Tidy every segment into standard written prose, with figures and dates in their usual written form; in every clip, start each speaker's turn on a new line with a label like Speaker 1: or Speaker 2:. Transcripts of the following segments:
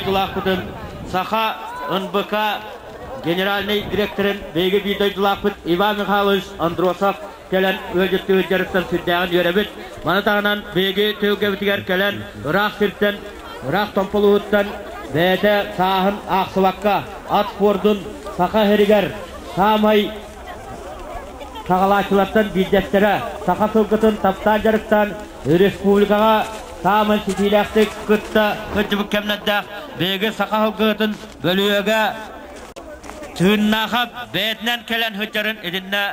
Speaker 1: дойдулаахпытын Саха НБК генеральнай директорын биһиги биир дойдулаахпыт Иван Михайлович Андросов кэлэн ыалдьыттыы дьарыктан сүрдээҕин үөрэбит. Маны таһынан биһиги түһүлгэбитигэр кэлэн ыраах сиртэн, ыраах Томполууһуттан бэйэтэ сааһын аахсыбакка ат спордун Саха сиригэр саамай саҕалааччылартан биирдэстэрэ, саха сылгытын таптаан дьарыктаан республикаҕа саамай ситиилээхтик кытта сылдьыбыт кэмнэрдээх биһиги саха сылгыһытын бөлүһүөгэ Тыыннаахап бэйэтинэн кэлэн сылдьарын итиннэ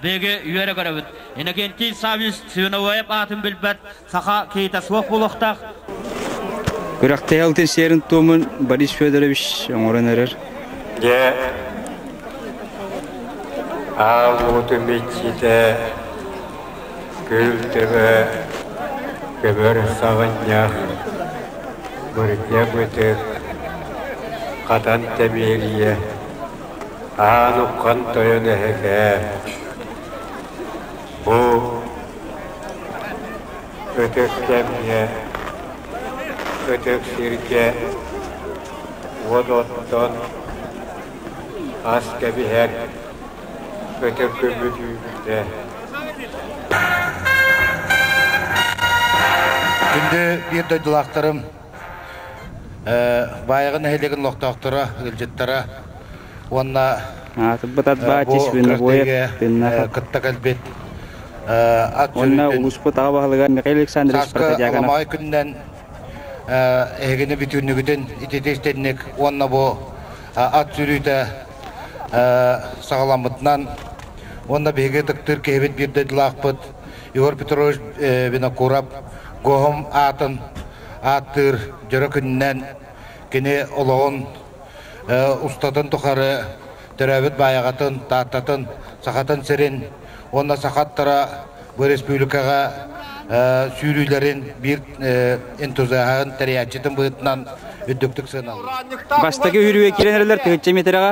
Speaker 1: биһиги үөрэ көрөбүт. Иннокентий Саввич Свиновоев аатын билбэт саха киһитэ суох буолуохтаах.
Speaker 2: Күрэхтэһии алтын сиэрин-туомун Борис Федорович оҥорон эрэр.
Speaker 3: Дьэ, аал уотум иччитэ, күл төбө, көбөр саҕынньах, бырдьа бытык, хатан тэмиэрийэ, аан уххан тойон эһэкээ. Бу ытык кэмҥэ, ытык сиргэ уот оттон, ас кэбиһэр ытык күммүт үүммүтэ.
Speaker 4: Күндү биир дойдулаахтарым, Баайаҕа нэһилиэгин олохтоохторо, ыалдьыттара уонна
Speaker 2: Аатырбыт Атбаачи Свинобоев Тыннахов
Speaker 4: кытта кэлбит ат
Speaker 2: уонна улууспут аҕа баһылыга Михаил Александрович
Speaker 4: Сааскы
Speaker 2: Протодьяконов.
Speaker 4: аламаҕай күнүнэн эһигини бүтүүннүгүтүн ититистинник уонна бу ат сүүрүүтэ саҕаламмытынан уонна биһиги ытыктыыр киһибит биир дойдулаахпыт Егор Петрович Винокуров Гоһум аатын ааттыыр дьоро күнүнэн кини олоҕун устатын тухары төрөөбүт Баайаҕатын, Тааттатын, Сахатын сирин уонна саха аттара бу республикаҕа сүүрүүлэрин биир энтузиаһын, тэрийээччитин быһыытынан үрдүктүк сыаналыыр.
Speaker 2: Бастакы үүрүүгэ киирэн эрэллэр тыһыынча миэтэрэҕэ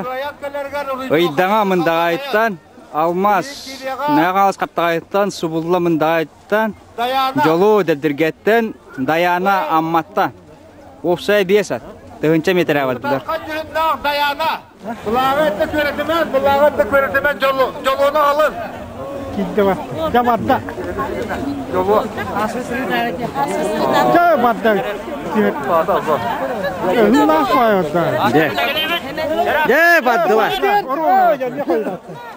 Speaker 2: Ыйдаҥа Мындаҕаайыттан, Алмаас Мэҥэ Хаптаҕайыттан, Субулла Мындаҕаайыттан, Дьолу Дэбдиргэттэн, Дайаана Амматтан. Уопсайа биэс ат. Тыһыынча миэтэрэ бардылар.
Speaker 5: Дайаана! Былааҕы этте күөрэтимэн, былааҕы этте күөрэтимэн, дьолуону алын.
Speaker 6: Кидде барда. Дьэ барда.
Speaker 5: Дьолуо.
Speaker 6: Дьэ барда.
Speaker 2: Дьэ. Дьэ бардылар.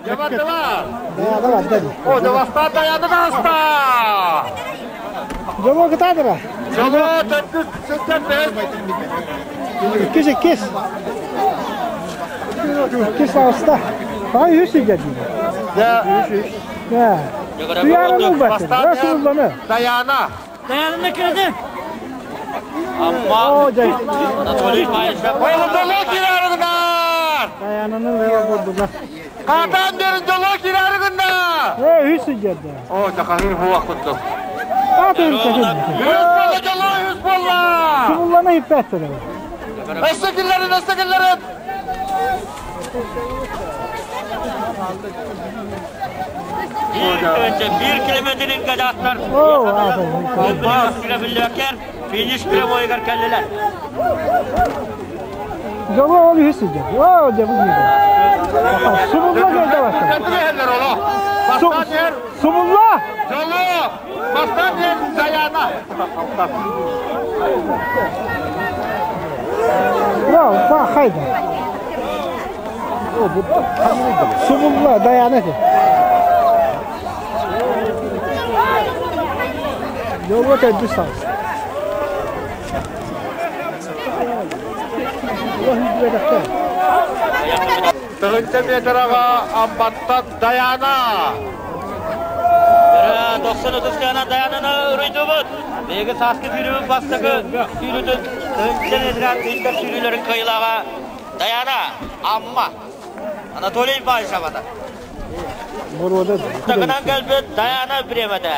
Speaker 5: Дьэ бардылар. О, дьолостаа Дайаана таҕыста.
Speaker 6: Дьолуо кытаатыра.
Speaker 5: Дьолуо төрдүс сылтан бэһис.
Speaker 6: Иккис иккис. Иккис аҕыста. Аҕай үһүс сылдьар дии.
Speaker 5: Дьэ.
Speaker 6: Дьэ. Туйаараны ылбаттын. Суулланы.
Speaker 5: Дайаана.
Speaker 1: Дайаана кирди. Амма Анатолий Павлович.
Speaker 5: Дьолуо киирээри гыннар!
Speaker 6: Дайаананы лева бурдулар.
Speaker 5: Хаатаан дэрин дьолуо киирээри гыннар!
Speaker 6: Ээ, үс сылдьар да.
Speaker 5: О, чахаһыы хуах курдук.
Speaker 6: Аатын кэтин.
Speaker 5: Үс буолла, дьолуо үс буолла!
Speaker 6: Субуллана иппэттэр.
Speaker 5: Өссө киллэрин, өссө киллэрин!
Speaker 1: Биир километрин гадааттар финиш прямойыгар кэллилэр.
Speaker 6: Дьолу ол үһүс сылдьар. Оо, дьэ бу Субулла кэлдэ Субулла!
Speaker 5: Дьолу! Бастаан Даяна!
Speaker 6: Ба хайда. Субулла Даяна этэ. Дьолуо төрдүс саас.
Speaker 5: Тыһыынча метраҕа Амматтан Даяна!
Speaker 1: 90 кыана Даянаны ыруйдубут. Биһиги сааскы сүүрүүбүт бастакы сүүрүүтүн тыһыынча метра ыйдар сүүрүүлэрин кыайыылааҕа Даяна Амма Анатолий Иванович абата. Бастакынан кэлбит Даяна бириэмэтэ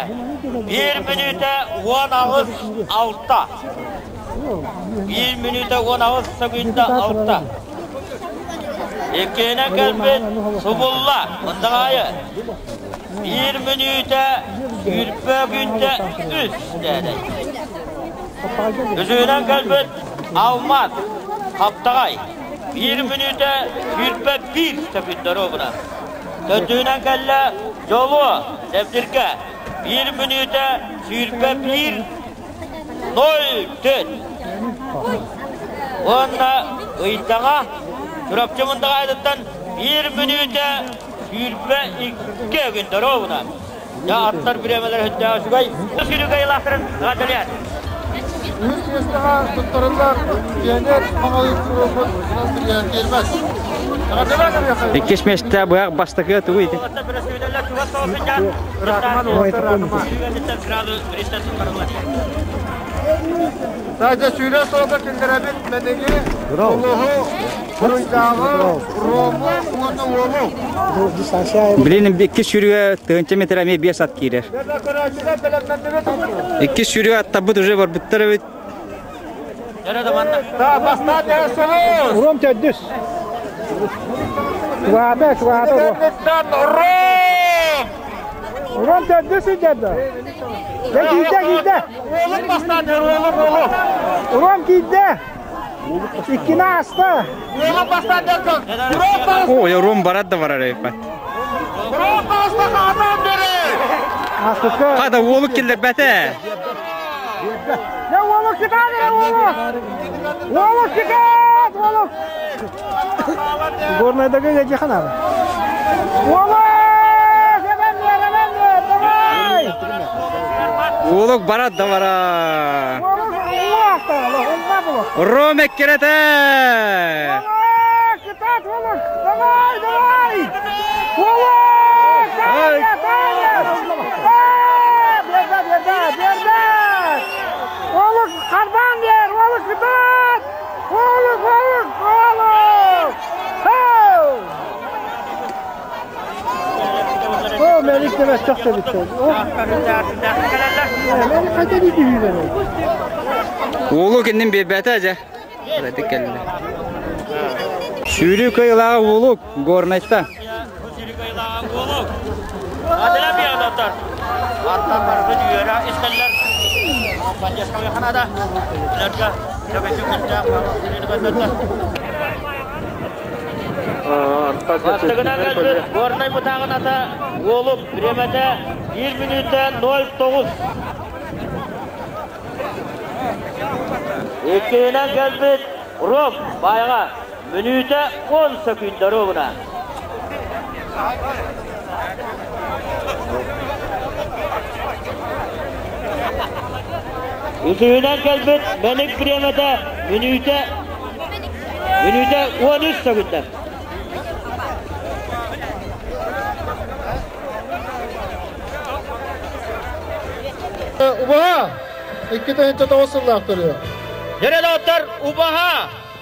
Speaker 1: 1 мүнүүтэ 18 6. 1 мүнүүтэ 18 секунда 6. Иккиһинэн кэлбит Субулла Мындаҕаайы 1 мүнүүтэ сүүрбэ күндэ үс дээдэй. Үсүһүнэн кэлбит Алмаз. Хаптаҕай. Биир мүнүүтэ 21 сөкүндэ ровно. Төрдүһүнэн кэллэ Дьолуо Дэбдиргэ. Биир мүнүүтэ 21 04. Уонна Ыйдаҥа Чурапчы Мындаҕаайытыттан биир мүнүүтэ 22 күндэ ровно. Дьэ, аттар бириэмэлэр өттөөх үчүгэй. Сүрүгэй ылаахтарын ыҕатылыар.
Speaker 5: Үһүс миэстэҕэ туттарыллар пионер маҥалыы куруопут тиэрмэс.
Speaker 2: Иккис миэстэ быһах бастакы тугу ити?
Speaker 5: Саадьа сүүрэ суолга киллэрэбит Мэниги, Улуһу, Буруйдааҕы, Рому уонна Уолу.
Speaker 2: Билин иккис сүүрүгэ тыһыынча метр эмиэ биэс ат киирэр. Иккис сүүрүгэ аттарбыт уже барбыттар эбит.
Speaker 6: Уром төрдүс. Чугаата, чугаата. Уром төрдүс сылдьарды. Дэ киирдэ, киирдэ.
Speaker 5: Уолун бастаан уолун, уолу.
Speaker 6: Уром киирдэ. Иккини ааста.
Speaker 5: Уолун бастаан
Speaker 2: Ой, уром барат да барар эбиппат.
Speaker 5: Уром таҕыста хаатаан бери.
Speaker 6: Ааспыкка.
Speaker 2: Хата уолу киллэрбэтэ.
Speaker 6: Дэ уолу кытаан эрэ уолу. Уолу кытаат, уолу. Горнайдагы эдьихан ары. Уолу! Давай!
Speaker 2: Уолук барат да бара. Ром эккирэтэ!
Speaker 6: Кытаат, уолук! Давай, давай! Уолук! Таня, Таня! Берді, берді, берді! Уолук, қарбан бер! Уолук, кытаат! Уолук, уолук, уолук! Хоу! О, Мелик демес çok da bitti. Мелик қайта дейді үйден.
Speaker 2: Уолук иннин биэрбэтэ дьэ. Ити кэллэ. Сүүрүү кыйылааҕа Уолук Горнайта.
Speaker 1: Сүүрүү кыйылааҕа Уолук. Адыла биадаттар. Аттар барбыт үөрэ истэллэр. Поддержка ханада. Билэргэ төбөтүн кытта сүүрүүнү көрдөрдө. Бастыгынан кэлбит Горнай бытааҕын ата Уолук бириэмэтэ 1 мүнүүтэ 09. Иккиһинэн кэлбит Ром Байаҕа мүнүүтэ 10 сөкүүндэ ровно. Үсүһүнэн кэлбит Мэник бириэмэтэ мүнүүтэ мүнүүтэ 13 сөкүүндэ.
Speaker 5: Убаһа! Икки тыһыынча тоҕус сыллаах төрүө.
Speaker 1: Дьэрэ доҕоттор, убаһа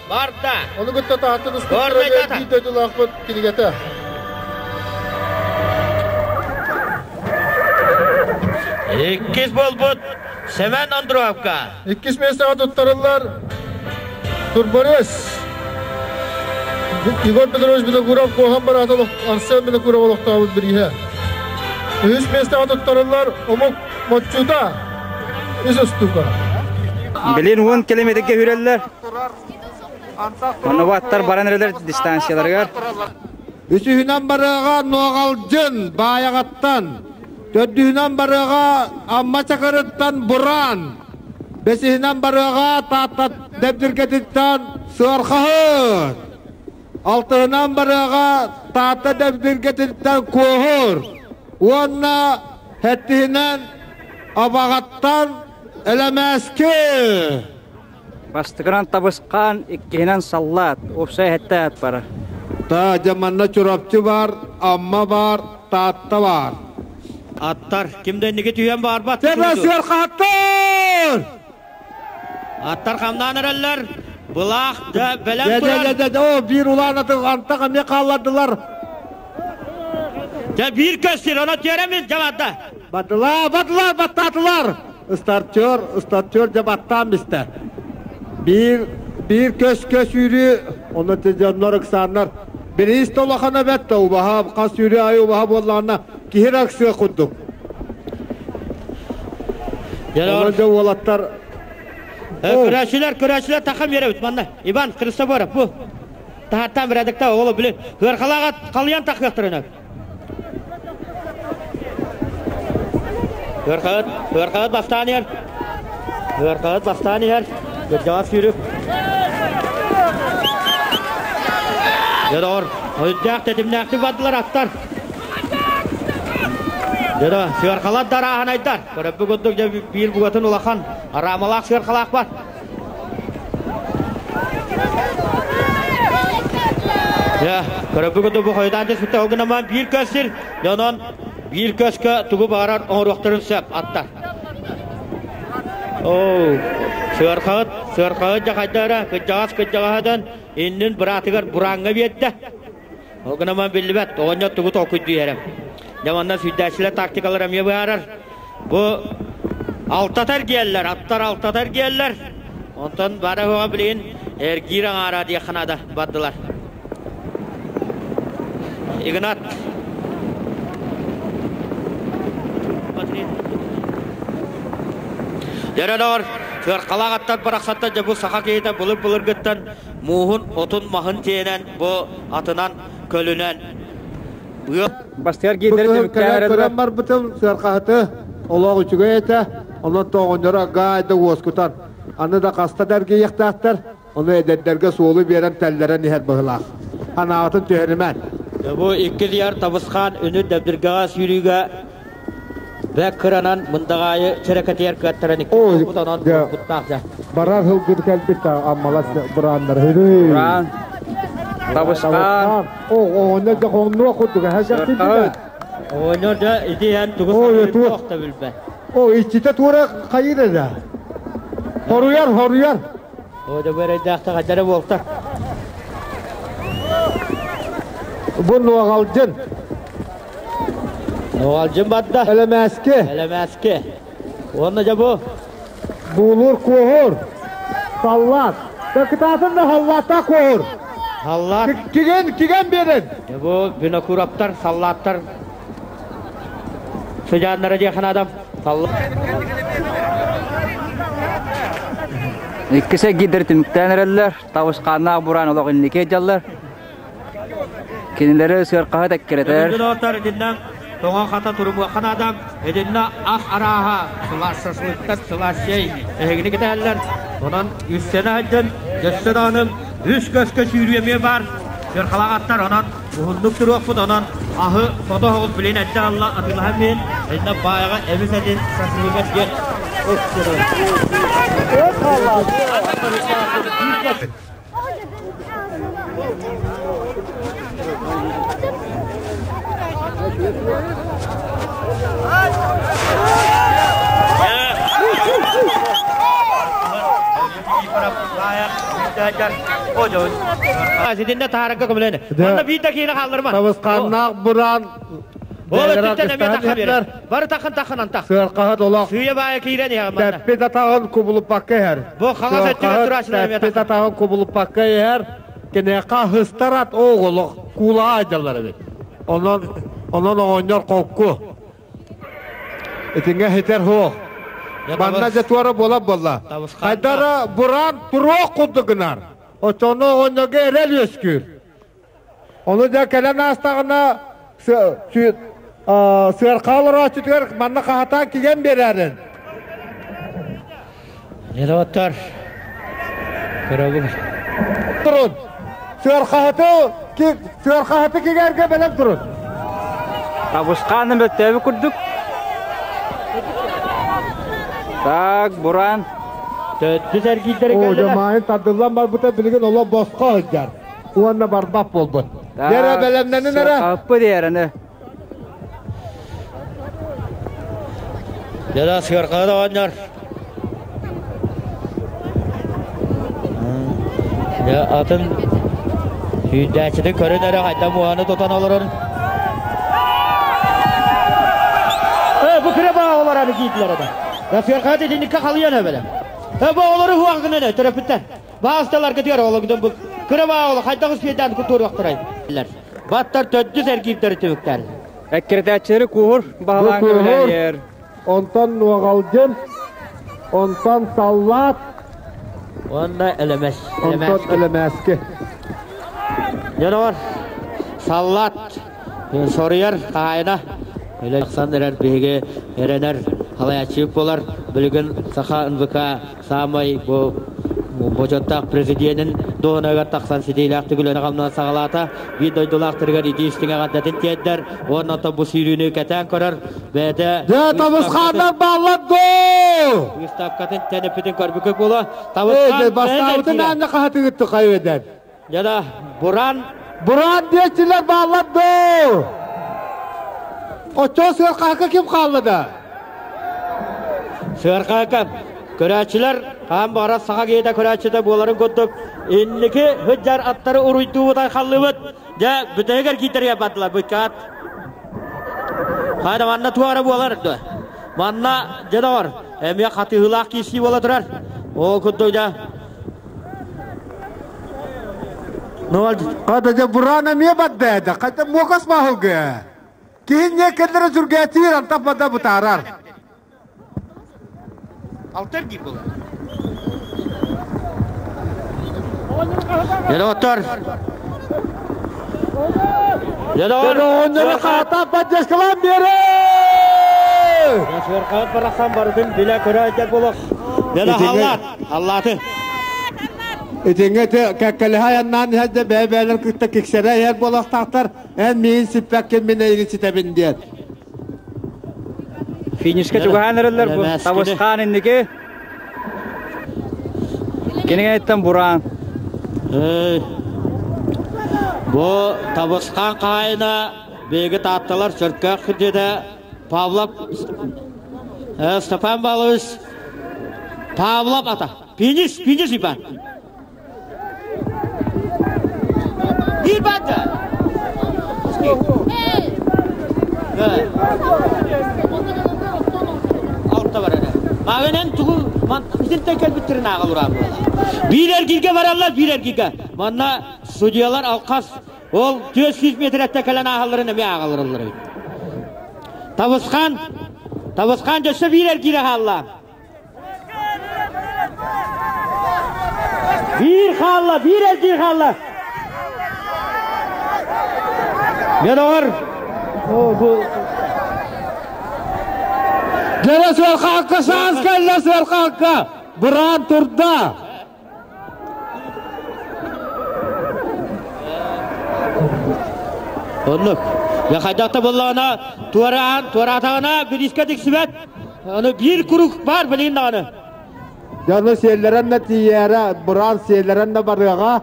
Speaker 1: барда.
Speaker 5: Ону кытта Таатта тустууктара биир дойдулаахпыт кинигэтэ.
Speaker 1: Иккис буолбут Семен Андроевка.
Speaker 5: Иккис миэстэҕэ туттарыллар Турборез. Егор Петрович Винокуров Куоһан бараата Арсен Винокуров олохтообут бирииһэ. Үһүс миэстэҕэ туттарыллар омук моччута үс устука.
Speaker 2: Билин уон километрге үрэллэр. Онно аттар баран эрэлэр дистанцияларыгар.
Speaker 5: Үсүһүнэн барыаҕа Нуоҕалдьын Баайаҕаттан, төрдүһүнэн барыаҕа Амма Чакырыттан Бураан, бэсиһинэн барыаҕа Таатта Дэбдиргэтиттэн Сыархаһын, алтыһынан барыаҕа Таатта Дэбдиргэтиттэн Куоһур уонна сэттиһинэн Абаҕаттан Элэмээски.
Speaker 2: Бастакынан Табысхаан, иккиһинэн Саллаат, уопсай сэттэ аат барар.
Speaker 5: Та, дьэ манна Чурапчы баар, Амма баар, Таатта баар.
Speaker 1: Аттар ким да инники түһэн баарбат.
Speaker 5: Тэбэ сыархаттар!
Speaker 1: Аттар хамнаан эрэллэр. Былаах да бэлэм турар.
Speaker 5: Дьэ, дьэ, дьэ, о, биир улаан аты антах эмиэ хааллардылар.
Speaker 1: Дьэ, биир көстөр, ону түөрэмин дьабарда.
Speaker 5: Бардылар, бардылар, баттаатылар. Стартер, стартер дьэ баттаан бистэ. Биир, биир көс-көс үүрүү, онно дьоннор ыксааннар. Бириис да улахана бэрт да убаһа, хас үүрүү айы убаһа буоллаҕына, киһи эрэ ыксыах курдук. Онон дьэ уолаттар.
Speaker 1: Көрөөччүлэр, көрөөччүлэр тахам үөрэбит манна. Иван Христофоров бу. Таһаттан бирядыкта оҕоло били ыархалааҕа халыйан тахыахтарын. Ыархаҕыт, ыархаҕыт бастаан иһэр. Ыархаҕыт бастаан иһэр. Кырдьаҕас сүүрүк. Дьэ доҕор, өйдөөх тэтимнээхтик бардылар аттар. Дьэ да, сыархалар да арааһынайдар. Көрөппү курдук дьэ биир бугатын улахан араамалаах сыархалаах бар. Дьэ, көрөппү курдук бу хойутаан түспүттэ ол гынан биир көс сир, дьэ онон биир көскө тугу баҕарар оҥоруохтарын сөп аттар. Оо, сыархаҕыт, сыархаҕыт дьэ хайда эрэ кырдьаҕас кырдьаҕаһытын иннин быраатыгар бурааҥҥа биэрдэ. Ол гынан биллибэт, оҕонньор тугу толкуйдуу иһэрэ. Дьэ манна сүүрдээччилэр тактикалара эмиэ быһаарар. Бу алтатар диэллэр, аттар алтатар диэллэр. Онтон бара уоҕа билигин эргиир аҥаара диэххэ наада бардылар. Игнат. Дьэ, сыаркалаах аттар барахсаттар дьэ бу саха киһитэ былыр-былыргыттан мууһун, отун, маһын тиэнэн бу атынан көлүнэн
Speaker 2: Бастыгар гиидери түмүктээн
Speaker 5: көрөн барбытым сыархаһыты олох үчүгэй этэ. Онон тоҕонньоро гаайда уоскутан аны да хаста да эргийиэхтээхтэр. Ону эдэрдэргэ суолу биэрэн тэллэрэн иһэр быһылаах. Анаатын түһэримэн.
Speaker 1: Бу икки дияр табысхаан үнү дэбдиргэҕэ сүүрүүгэ бэк кыранан мындаҕаайы чэрэкэтигэр кыаттаран икки онон куттаах дьэ.
Speaker 5: Барар сылгыт кэлбит аммалас бурааннар.
Speaker 2: Бураан. Табысхаан.
Speaker 5: Оҕонньор да хоҥнуох курдук эһэ
Speaker 1: Оҕонньор да ити иһэн тугу саныыр туох да билбэт.
Speaker 5: О, иччитэ туора хайыыр да. Хоруйар, хоруйар.
Speaker 1: О, да бэрейдаахта хайдара буолта.
Speaker 5: Бу нуоҕалдьын.
Speaker 1: Нуоҕалдьын барда.
Speaker 5: Элэмээски.
Speaker 1: Элэмээски. Уонна дьэ бу.
Speaker 5: Буулуур куоһур. Саллаат. Кытаатын да халлааттаах куоһур.
Speaker 1: Халлаат.
Speaker 5: Кигэн, кигэн биэрин.
Speaker 1: Бу Винокуровтар, саллааттар сыдьааннара диэхин адам.
Speaker 2: Иккисе гидер түмүктээн эрэллэр, табысхааннаах бураан олох инники дьаллар. Кинилэри сыаркаһа тэккирэтэр.
Speaker 1: Дьонотор итиннэ тоҥо хата турумуохха наада. Итиннэ ах арааһа сылаас шашлыктар, сылаас чэй эһигини кэтэһэллэр. Онон үссэнэ сылдьан, дьөссө даҕаны үс көскө сүүрүү эмиэ баар. Сыархалаах аттар онон уһуннук туруохпут, онон аһы сото соҕус билин эрдэ алла атыылаһан миин, итиннэ баайаҕа эмис этин шашлыгар диэн Ситиннэ таарыкка көмөлөнө. Онно биир да киһини хаалларма.
Speaker 5: Табысхааннаах бураан
Speaker 1: Ол өттүттэн эмиэ тахха биэрэр. Бары тахын тахын антах.
Speaker 5: Сыаркаһыт олох.
Speaker 1: Сыыйа баайа киирэн иһэр манна.
Speaker 5: Тэппит атаҕын кубулуппакка иһэр.
Speaker 1: Бу хаҥас өттүгэр турааччылар эмиэ
Speaker 5: Тэппит атаҕын кубулуппакка иһэр. Киниэхэ хыстар ат оҕолох куулаҕа айдаллар эбит. Онон онон оҕонньор холку. Итингэ хитер хуох. Манна дьэ туора буолар буолла. Хайдара бураан туруох курдук гынар. Оччону оҕонньорго эрэл үөскүүр. Ону дьэ кэлэн аастаҕына сыархаа олорооччутугар манна хаһатаан кигэн биэрээрин.
Speaker 1: Недоттор көрөбүн.
Speaker 5: Турун. Сыархаһыты сыархаһыты кигэргэ бэлэм турун.
Speaker 2: Табысхааны бөттөөбү курдук. Так, Буран.
Speaker 1: Төттүс эргиирдери
Speaker 5: Оо, дьомаайын тардыллан барбыта билигин олох босхо сылдьар. Уонна барбат буолбут. Дэрэ бэлэмнэнин эрэ.
Speaker 2: Аппы диэрэни.
Speaker 1: Дьэ сыарҕа да оонньор. Дьэ атын сүүрдээччитин көрөн эрэ хайда муоһаны тутан олорор. Э, бу кыра баа олораны киирдилэр это. Да сыарҕа итинникке халыйан эбэлэ. Э, бу олору хуах гынан төрөппүттэр. Баасталаргытыгар олоҥдон бу кыра баалы хайдах үспүөдээн кутуруохтарай. Баттар төрдүс эргиирдэри түмүктэр.
Speaker 2: Эккирэтээччилэри кууһур баһылаан көмөлөһөр.
Speaker 5: Онтон Нуоҕалдьын, онтон Саллаат.
Speaker 1: Уонна Элэмэс.
Speaker 5: Онтон Элэмээски.
Speaker 1: Дьоноор, саллаат соруйар хаһаайына Александр эрэр биһиги эрэнэр халайааччыбыт буолар. Билигин Саха НВК саамай бу бочуоттаах президенин дуоһунайыгар тахсан ситиилээхтик үлэни-хамнаһы саҕалаата. Биир дойдулаахтарыгар итии истиҥ эҕэрдэтин тиэрдэр уонна оттон бу сүүрүүнү кэтээн көрөр бэйэтэ
Speaker 5: Дьэ, табысхааннар бааллар дуу!
Speaker 1: Выставкатын тэниппитин көрбүккэ буолуо. Табысхаан
Speaker 5: Бастаабытын аанна хаһатыгытты хайыдан.
Speaker 1: Дьэ Буран
Speaker 5: Буран диэччилэр бааллар дуу! Оччо сыархаакка ким хаалла да?
Speaker 1: Сыархаакка көрөөччүлэр хаан баҕарар саха киһитэ көрөөччүтэ буоларын курдук инники сылдьар аттары уруйдуубут айхаллыбыт. Дьэ бүтэһигэр киирдэргэ бардылар быккаат. Хайда манна туара буолар дуо? Манна дьэ доҕор эмиэ хатыһыылаах киирсии буола турар. Ол курдук дьэ
Speaker 5: Хата дьэ Буран эмиэ барда хата муокас маһылгы. Киһи не кэллэрэ сүргээтиир антах бада бытаарар.
Speaker 1: Алтар дии буолар. Дедоттор. Дедор.
Speaker 5: Оннору хаата поддержкалаан биэрэ!
Speaker 1: Сверхат барахсан барытын билэ көрө дьэ булах. Дедо халлаат. Халлааты.
Speaker 5: Итингэ те кэккэлэһэ айаннаан иһэр да бэйэ-бэйэлэр кытта киксэрэ иһэр буолуохтаахтар. Эн миин сиппэккин мин эйигин ситэбин диэн.
Speaker 2: Финишка чугаһаан эрэллэр бу. Табысхаан инники. Кинигэнеттен Бураан.
Speaker 1: Бу Табысхаан хаһаайына биһиги таатталар Чөркөөх күндүтэ Павлов Степан Павлович Павлов ата. Финиш, финиш Иван. Биир баада. Алта бар эрэ. Маҕынан тугу итинтэн кэлбиттэрин ааҕал ураан буолла. Биир эргииргэ бараллар, биир эргииргэ. Манна судьялар алхас ол 400 метреттен кэлэн ааһалларын эмиэ ааҕаллараллар эбит. Табысхан, Табысхан өссө биир эргиирэ хаалла. Биир хаалла, биир эргиир хаалла. Дьэ, бу
Speaker 5: Дьэ, сыархаакка саас кэллэ сыархаакка! Быраан турда!
Speaker 1: Оннук. Дьэ хайдах да буоллаҕына, туораан, туораатаҕына бириискэ тиксибэт. Аны биир курук баар билигин даҕаны.
Speaker 5: Дьону сиэллэрэн да тиийээрэ, бураан сиэллэрэн да барыаҕа.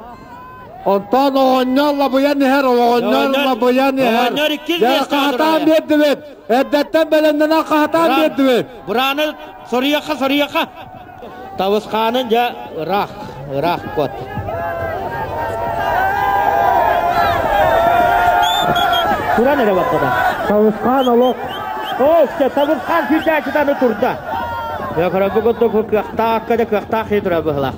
Speaker 5: Онтон оҕонньор лабыйан иһэр, оҕонньор лабыйан иһэр.
Speaker 1: Оҕонньор иккис
Speaker 5: Дьэ, хаһатаан биэрдибит. Эрдэттэн бэлэмнэнэн хаһатаан биэрдибит.
Speaker 1: Бурааны соруйахха, соруйахха. Табысхаанын дьэ ыраах, ыраах куот. Туран эрэ баппата.
Speaker 5: Табысхаан олох.
Speaker 1: Оо, дьэ Табысхаан сүүрдээччитаны турда. Дьэ, көрөбү курдук кыахтаах да кыахтаах киһи турар быһылаах.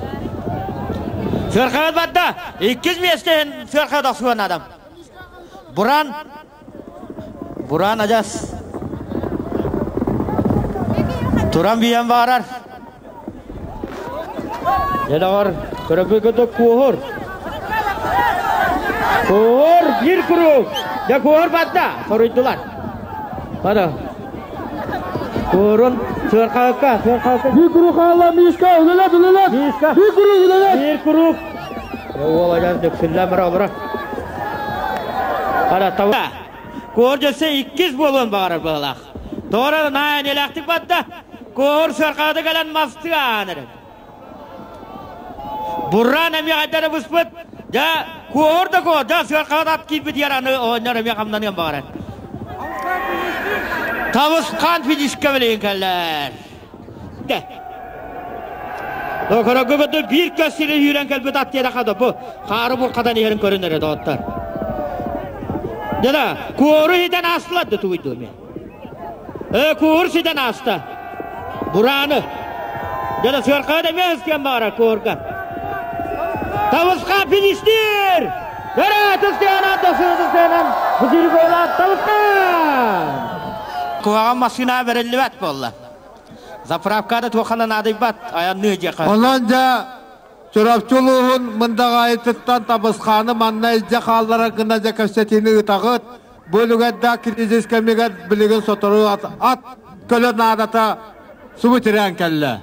Speaker 1: Сыархаҕыт барда. Иккис миэстэ сыарха тахсыан адам. Буран Буран адьас туран биэн баарар. Дьэ көрөбү кытта куоһур. Куоһур биир курук. Дьэ куоһур батта. Соруйдулар. Бада. Куорун сыархаакка, сыархаакка.
Speaker 5: Биир курук хаалла Мишка, үлэлэт, үлэлэт.
Speaker 1: Мишка.
Speaker 5: Биир курук үлэлэт.
Speaker 1: Биир курук. Уол адьас дөксүллэн бара олорор. Хара таба. Куор дьөссө иккис буолуон баҕарар быһылаах. Тоҕо наайан элэхтик батта. Куор сыархаата кэлэн мастыы аан эрэр. Бурраан эмиэ хайдары быспыт. Дьэ, куор да куор, дьэ сыархаата ат киирбит яраны оонньор эмиэ хамнаныан баҕарар. Табысхан финишка билигин кэллэр. Дэ. Докорогу биир көс сири үүрэн кэлбит ат диэри хада бу хаары буркатан иһэрин көрүн эрэ доҕоттор. Дьэ куору хитэн аастылар да тугуйду мен. Э куур ситэн ааста. Бурааны. Дьэ сыархаа да эмиэ ыскыан баҕарар куорга. Табысха финистир! Өрө тыстыанан тысыанан бу сири Табысха! Куһаҕан массыына бэриллибэт буолла. Заправкада туоххана наадыйбат, айанныы дьиэхэ.
Speaker 5: Онон дьэ Чурапчы улууһун Мындаҕаайытыттан Табысхааны манна илдьэ хаалларар гына дьэ кэпсэтиини ыытаҕыт. Бу үлүгэрдээх кризис кэмигэр билигин сотору ат, ат көлө наадата субу тирээн кэллэ.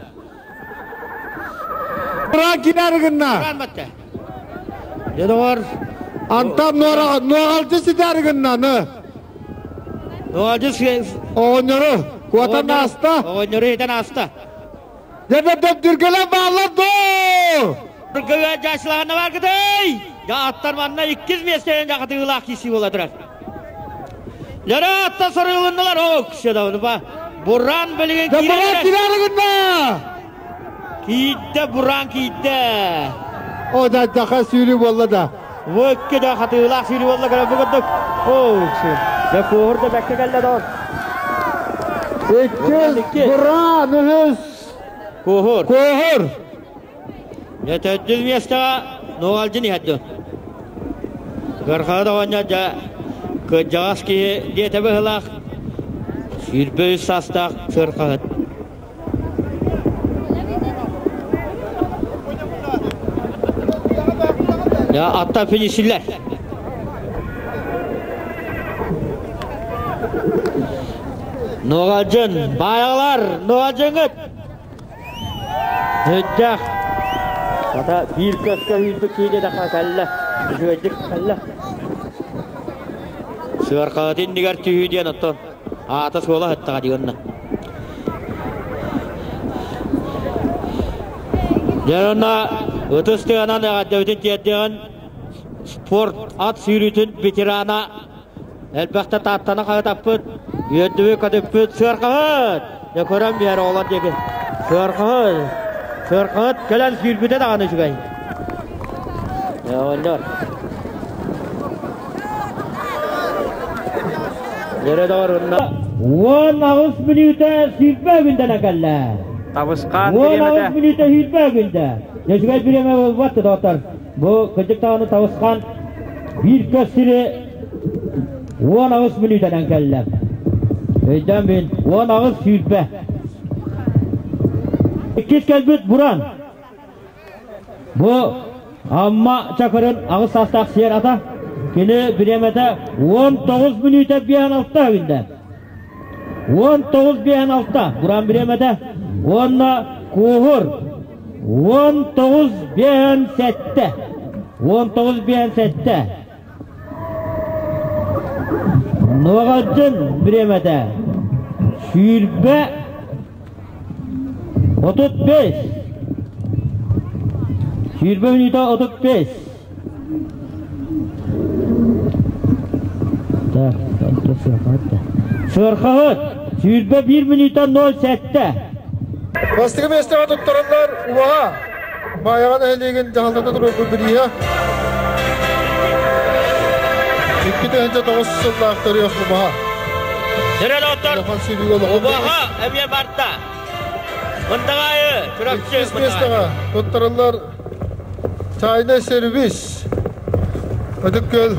Speaker 5: Буран киирээри гынна.
Speaker 1: Дьэ доҕор.
Speaker 5: Антон Нуоҕалдьы ситээри гынна ны.
Speaker 1: Нуоҕалдьы
Speaker 5: Оҕонньору куотан ааста.
Speaker 1: Оҕонньору хитэн ааста.
Speaker 5: Дьэ дөптүргэлэр бааллар доо!
Speaker 1: Бүргөҕө дьаачылаһанна баргытай! Дьа аттар манна иккис миэстэнэн дьахатыылаах киси буола турар. Лера атта сарыылыннылар ок ба. Буран билигин
Speaker 5: Дьэ буран киирэр гынна!
Speaker 1: Киирдэ буран киирдэ.
Speaker 5: О да даха сүүрүү буолла да.
Speaker 1: Выкки да хатыылаах сүүрүү буолла көрө бу курдук. О, дьэ куоһур да бэккэ кэллэ доор.
Speaker 5: Иккис буран үһүс
Speaker 1: Куоһур.
Speaker 5: Куоһур.
Speaker 1: Дьэ төрдүс миэстэҕэ Нугалдьын иһэрдэ. Кырхаҕа оҕонньор дьэ кырдьаҕас киһи диэтэ быһыылаах 23 саастаах сыархаһыт. Дьэ аттан финишиллэр. Нугалдьын, баайалар, Нугалдьыҥҥыт! Сүрдээх. Хата биир көскө үүрбүт киһи диэтэххэ кэллэ. Үчүгэйдик кэллэ. Сыархаҕыт иннигэр түһүү диэн оттон аата-суола сыттаҕа дии онно. Дьэ онно ытыс тыанан эҕэрдэбитин тиэрдиэҕин спорт ат сүүрүүтүн ветерана Элбэхтэ Тааттаны хаһытаппыт, үөрдүбүт-көтүппүт сыарҕаһыт! Дьэ көрөн биэр оҕолор диэки. Сыарҕаһыт! Сыарҕаһыт кэлэн сүүрбүтэ даҕаны үчүгэй. Дьэ оҕонньор. Дьэрэ доҕорунна. 18 мүнүүтэ сүүрбэ күндэнэ кэллэ.
Speaker 2: Табысхаан бириэмэтэ.
Speaker 1: 18 мүнүүтэ сүүрбэ күндэ. Дьэ үчүгэй бириэмэ буолбат доҕоттор. Бу кырдьык даҕаны Табысхаан биир көс сири 18 мүнүүтэнэн кэллэ. Өйдөөн мин 18 сүүрбэ. Иккис кэлбит Буран. Бу Амма Чакырын аҕыс саастаах сиэр ата. Кини бириэмэтэ 19 мүнүүтэ 56 күндэ. 19 56 Буран бириэмэтэ уонна Куоһур 19 57. 19 57. Нуоҕалдьын бириэмэтэ сүүрбэ 35. Сүүрбэ мүнүүтэ 35. Так, Сыархаһыт сүүрбэ биир мүнүүтэ 07.
Speaker 7: Бастакы миэстэҕэ туттараллар Убаһа Баайаҕа нэһилиэгин дьаһалтата туруорбут бирииһэ. 2009 сыллаах төрүөх Убаһа.
Speaker 1: Дөрөлөттөр Убаһа эмиэ барда. Мындаҕаайы Чурапчы
Speaker 7: Иккис миэстэҕэ туттарыллар Чайный сервис Ытык Күөл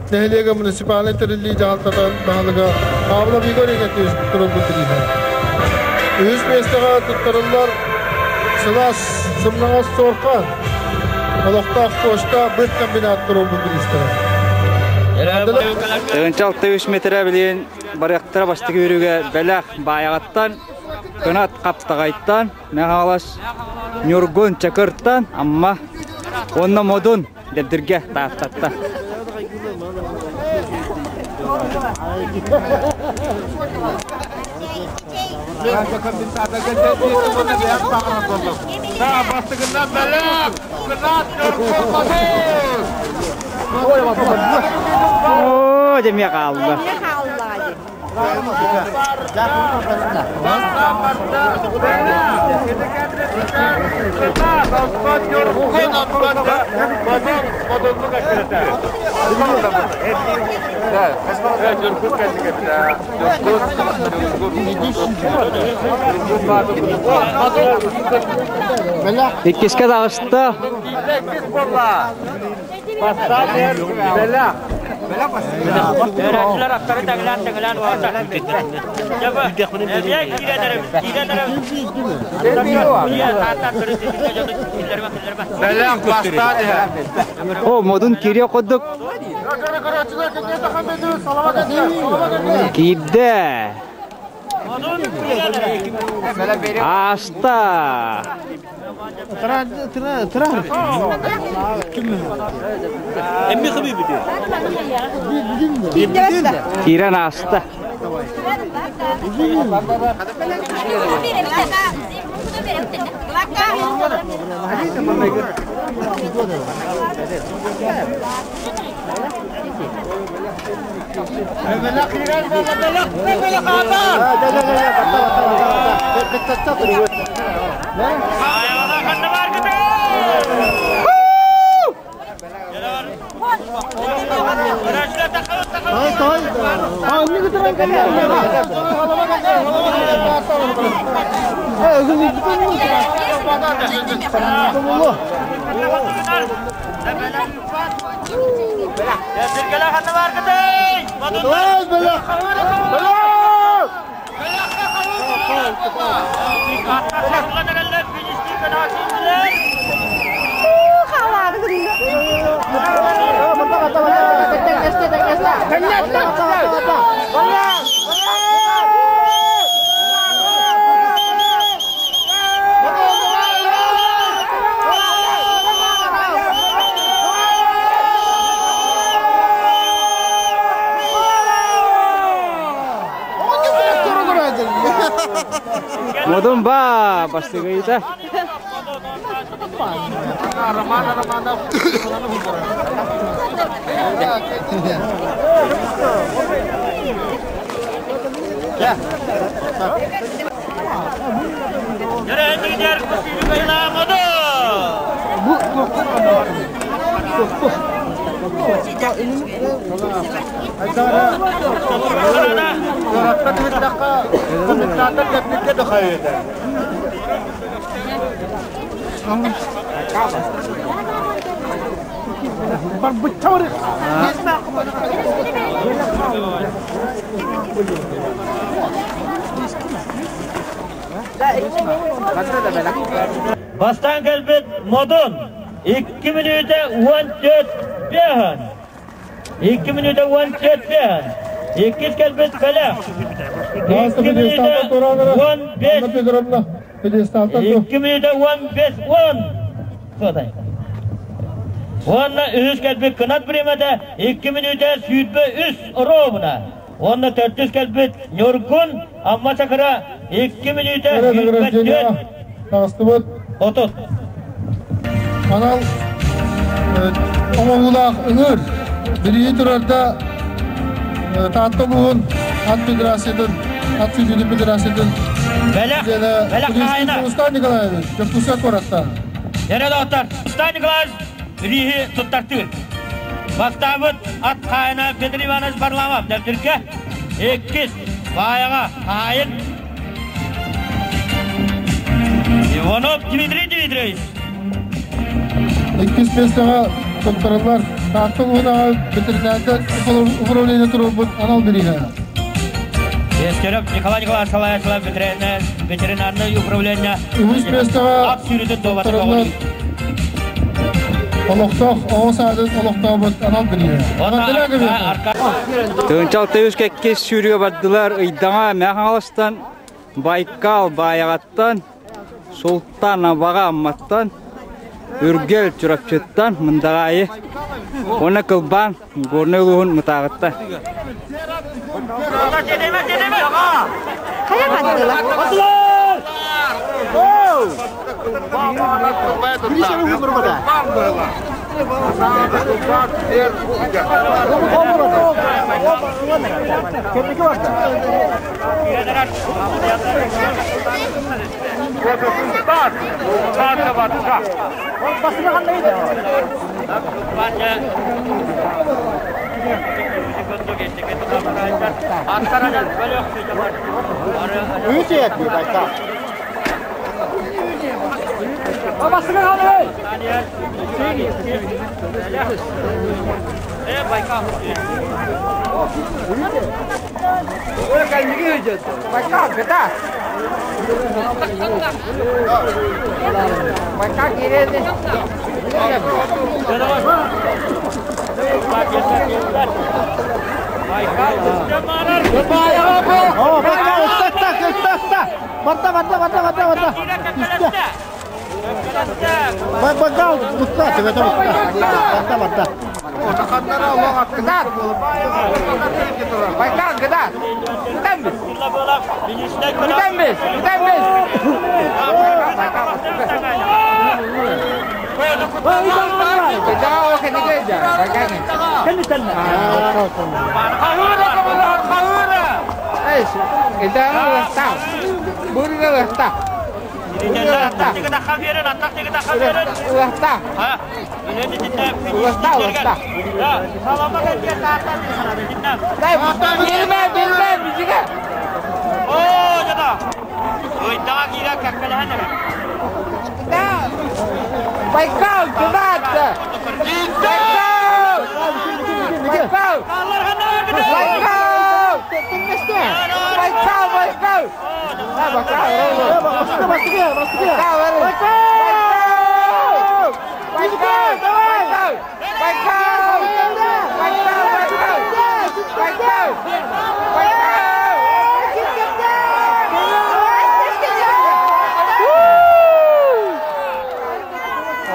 Speaker 7: нэһилиэгэ муниципальнай тэриллии дьаһалтата баһылыга Павлов Игорь Игнатьевич туруорбут бирииһэ. Үһүс миэстэҕэ туттарыллар сылаас сымнаҕас суорка олохтоох почта быт комбинат туруорбут бириистэрэ.
Speaker 2: Тыһыынча 63 метрэ билигин барыахтара бастакы үөрүүгэ бэлэх Баайаҕаттан, Кынат Хаптаҕайтан, Мэҥэ Ньургун Чакыртан, Амма уонна Модун Дэбдиргэ Тааттатта. Оо, дэмиэ хаалла. Иккискэ таҕыста.
Speaker 1: Öğrenciler atları teňlän teňlän varsa. Jaba. Ebiye kirenerim, kirenerim.
Speaker 2: О, модун кириэ курдук. Киирдэ. Аста. Киирэн аста. Модун ба бастыгыйта.
Speaker 1: Бастан келбит модун 2 минута 14 бехан. 2 минута 14 бехан. 2 келбит калах. 2 минута 15. 2 минута 15 10. Содай. Онна үс келбит кынат бремede 2 минута сүйітбе үс ровно. Онна 400 келбит Нюргун Амма Чакыра 2 минута сүйітбе 4. 30.
Speaker 7: Анал оңоңулаах өңөр бирии турарда Таатта улууһун ат федерациятын ат сүүрүүтүн федерациятын
Speaker 1: Бэлэх, бэлэх хаайына.
Speaker 7: Устан Николаевич Дьокуускай куораттан.
Speaker 1: Эре доҕоттор, Устан Николаевич бирииһи туттартыыр. Бастаабыт ат хаайына Петр Иванович Варламов Дәптүркэ. Иккис баайаҕа хаайын Иванов Дмитрий Дмитриевич.
Speaker 7: Иккис миэстэҕэ туттарыллар Таатта улууһунааҕы ветеринардар управление туруорбут анал бирииһэ.
Speaker 1: Естеров Николай Николаевич салайааччылар ветеринарный управление
Speaker 7: Үһүс миэстэҕэ
Speaker 1: ат сүүрүүтүн дуобата
Speaker 7: туттарыллар олохтоох оҕо саадын олохтообут анал бирииһэ.
Speaker 2: Тыынчал төбүс кэккис сүүрүгэ бардылар Ыйдаҥа Мэхаҥаластан, Байкал Баайаҕаттан, Султан Абаҕа Амматтан, Үргэл Чурапчыттан, Мындаҕаайы уонна Кылбаан Горнай улууһун Мытааҕыттан.
Speaker 8: Хайа бардылар?
Speaker 6: Барда, барда, барда, барда, барда. Байкал, бутта, это бутта. Барда, барда.
Speaker 8: Байкал, гыда. Бүтәнбез. Бүтәнбез, бүтәнбез. Байкал, куда-то! Байкал! Байкал! Байкал! Байкал, Байкал! Байкал! Байкал! Байкал! Байкал! Байкал! Байкал! Байкал! Байкал!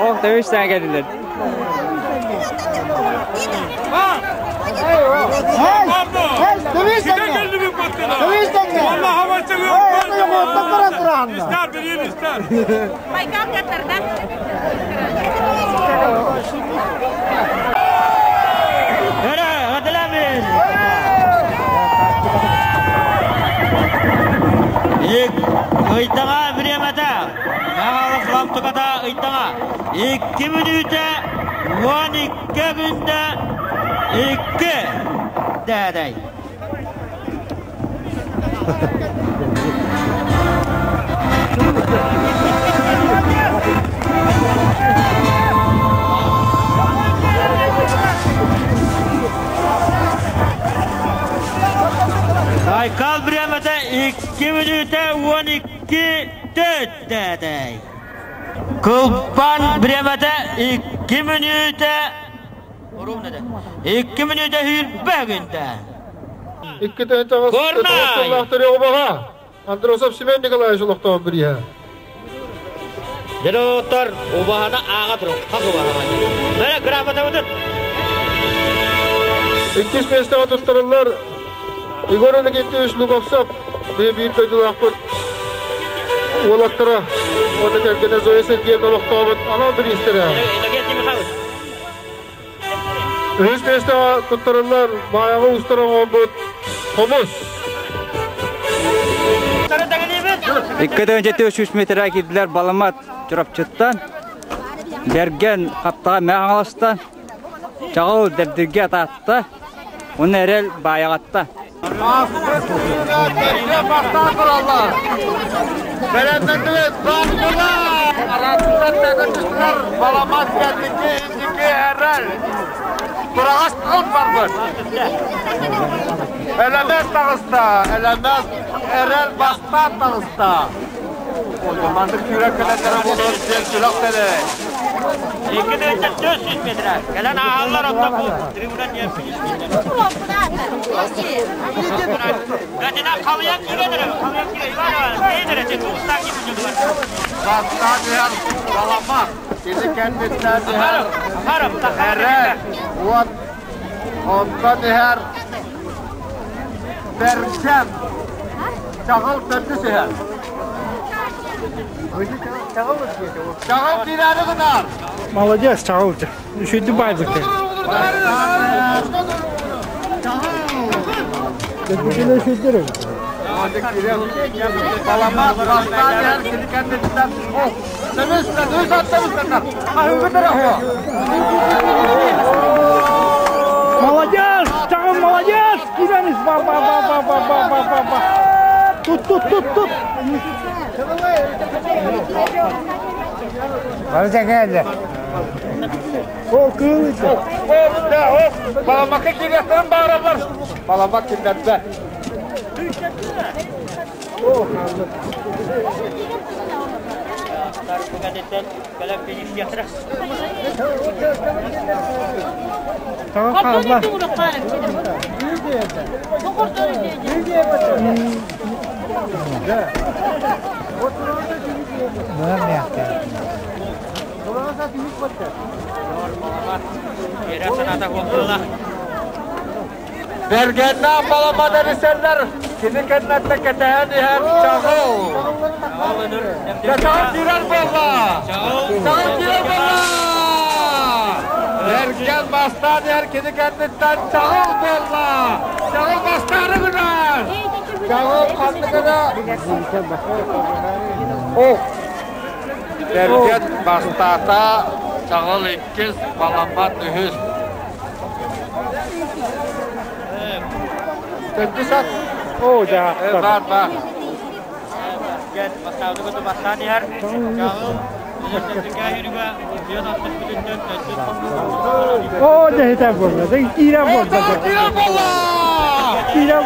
Speaker 2: Oh, dövüş geldiler.
Speaker 6: Hey, dövüş sen. Vallahi hava çıkıyor.
Speaker 9: İster birini ister.
Speaker 10: Байкал катарда.
Speaker 1: Ыйтаға біремәті. Мағалық ламтықада ыйтаға. 2 минута 12 күнде 2 дәдәй. Байкал біремәті 2 минута 12 4 дәдәй. Кылпан біремәті 2 минута 2 минута хүрбә күнде.
Speaker 7: 2 тәнчәгә
Speaker 1: Горнай!
Speaker 7: Андросов Семен Николаевич олохтоон бирия.
Speaker 1: Директор убахана ага туру. Хак убахана. Мына грамота өтөт.
Speaker 7: Иккис местеге туттарылар Егор Иннокентьевич Луговцов бир төдүлакпыт уолаттара оны кергене Зоя Сергеевна олохтообут анал биристере.
Speaker 1: Иннокентий Михайлович.
Speaker 7: Үһүс местеге туттарылар баягы устаран Хомус.
Speaker 2: 2-3 метр кирдилер баламат Чурапчыттан, Берген қаптаға мәғаластан, Чағыл дәрдірге ататты, оны әрел баяғатты.
Speaker 5: Баламат кәндікі, индікі әрел. Тұрағаш қылт барбыр. Әлемес тағыста, әлемес әрел баста тағыста. Мандык сүйрек келендері болыр, сен сүлік теле.
Speaker 1: 2-400 метр. Келен ағалар отта бұл трибунан Гадина қалиян киредір, қалиян киредір. Туыстан киредір.
Speaker 5: Баста дияр баламат. Ini kendisinden dihar. Erel. Ondan dihar. Berkem. Çağıl töndü sihar. Чағыл тирәні гынар.
Speaker 6: Молодец, Чағыл. Үшүйді байдык.
Speaker 5: Баламат баста дияр kini kendisinden.
Speaker 6: Молодец, Чағыл, молодец. Киденис, ба ба ба ба ба ба ба ба ба. Тут, тут, тут, тут.
Speaker 3: Бары geldi.
Speaker 6: Ол кыыл ити.
Speaker 4: Баламакка кириэхтэрин бааралар. Баламак киллэрбэт.
Speaker 6: Tamam kaldı.
Speaker 4: Бэргэннээх баламадан иселлэр, кини кэннэттэн кэтэһэн иһэр Чаҕыл. Чаҕыл киирэр буолла! Чаҕыл киирэр буолла! Бэргэн бастаан иһэр кини кэнниттэн Чаҕыл буолла! Чаҕыл бастаары гынар! Чаҕыл ханнык эрэ... О! Бэргэн бастаата, Чаҕыл иккис, Баламат үһүс. Төрдүс ат.
Speaker 6: Оо, дьаахтар.
Speaker 4: Бар, бар.
Speaker 6: Оо, дьэһитэ буолла. Киирэн буолла.
Speaker 4: Киирэн буолла!
Speaker 6: Киирэн.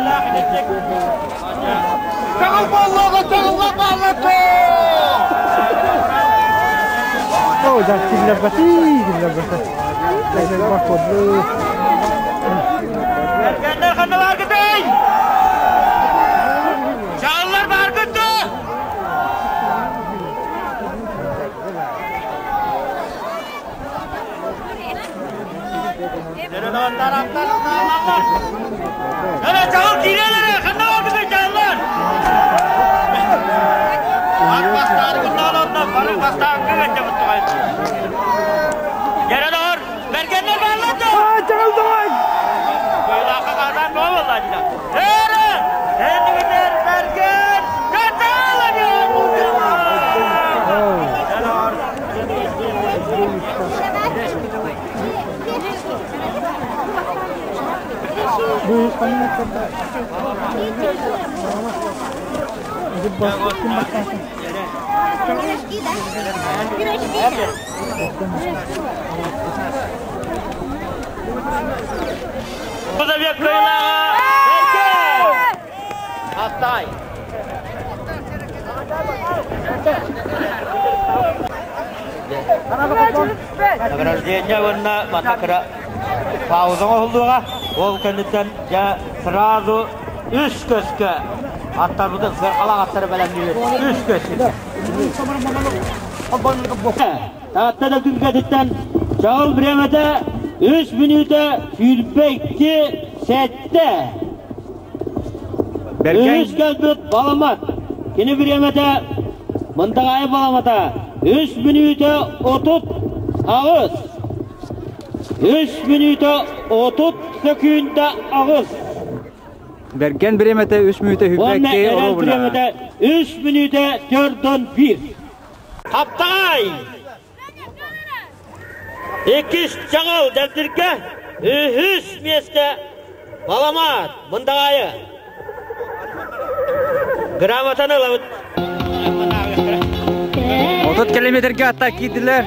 Speaker 4: Чаҕыл буолла, чаҕылла бааллатты!
Speaker 6: Оо, да, киллэрбэти, киллэрбэти.
Speaker 1: Эргэннэр ханна бааргытый? Чаҕыллар бааргыт дуо? Hele чаҕыл киирэлэрэ, ханна бааргытый чаҕыллар? Ат бастаары кыннааланна, бары бастаанкы кэнчэбит тугай. Дьэрэ доҕор, Бэргэннэр бааллар дуо?
Speaker 6: Чаҕыл давай!
Speaker 1: Кыылаахха хаатаан тоҕо буолла дьида? Эрэ! Эннигитер Бэргэн! Катаала Кузовек кыайыылааҕа Аттай. Награждение уонна манна кыра пауза оҥоһуллуоҕа. Ол кэнниттэн дьэ сразу үс көскө аттарбытын сыарҕалаах аттары бэлэмниибит. Үс көс. Таатта да күлгэтиттэн чаҕыл бириэмэтэ үс мүнүүтэ сүүрбэ икки сэттэ. Үһүс кэлбит Баламат. Кини бириэмэтэ Мындаҕаайы Баламата үс мүнүүтэ 38. Үс мүнүүтэ 30 сөкүүндэ аҕыс.
Speaker 2: Бэргэн бириэмэтэ үс мүнүүтэ
Speaker 1: Уонна
Speaker 2: хүбэкки
Speaker 1: эрэл
Speaker 2: оруобуна.
Speaker 1: бириэмэтэ үс мүнүүтэ төрдөн биир. Хаптаҕай! Иккис чаҕыл Дэбдиргэ, үһүс миэстэ Баламаат Мындаҕаайы. Грамотаны ылабыт.
Speaker 2: 30 километрга атта киирдилэр.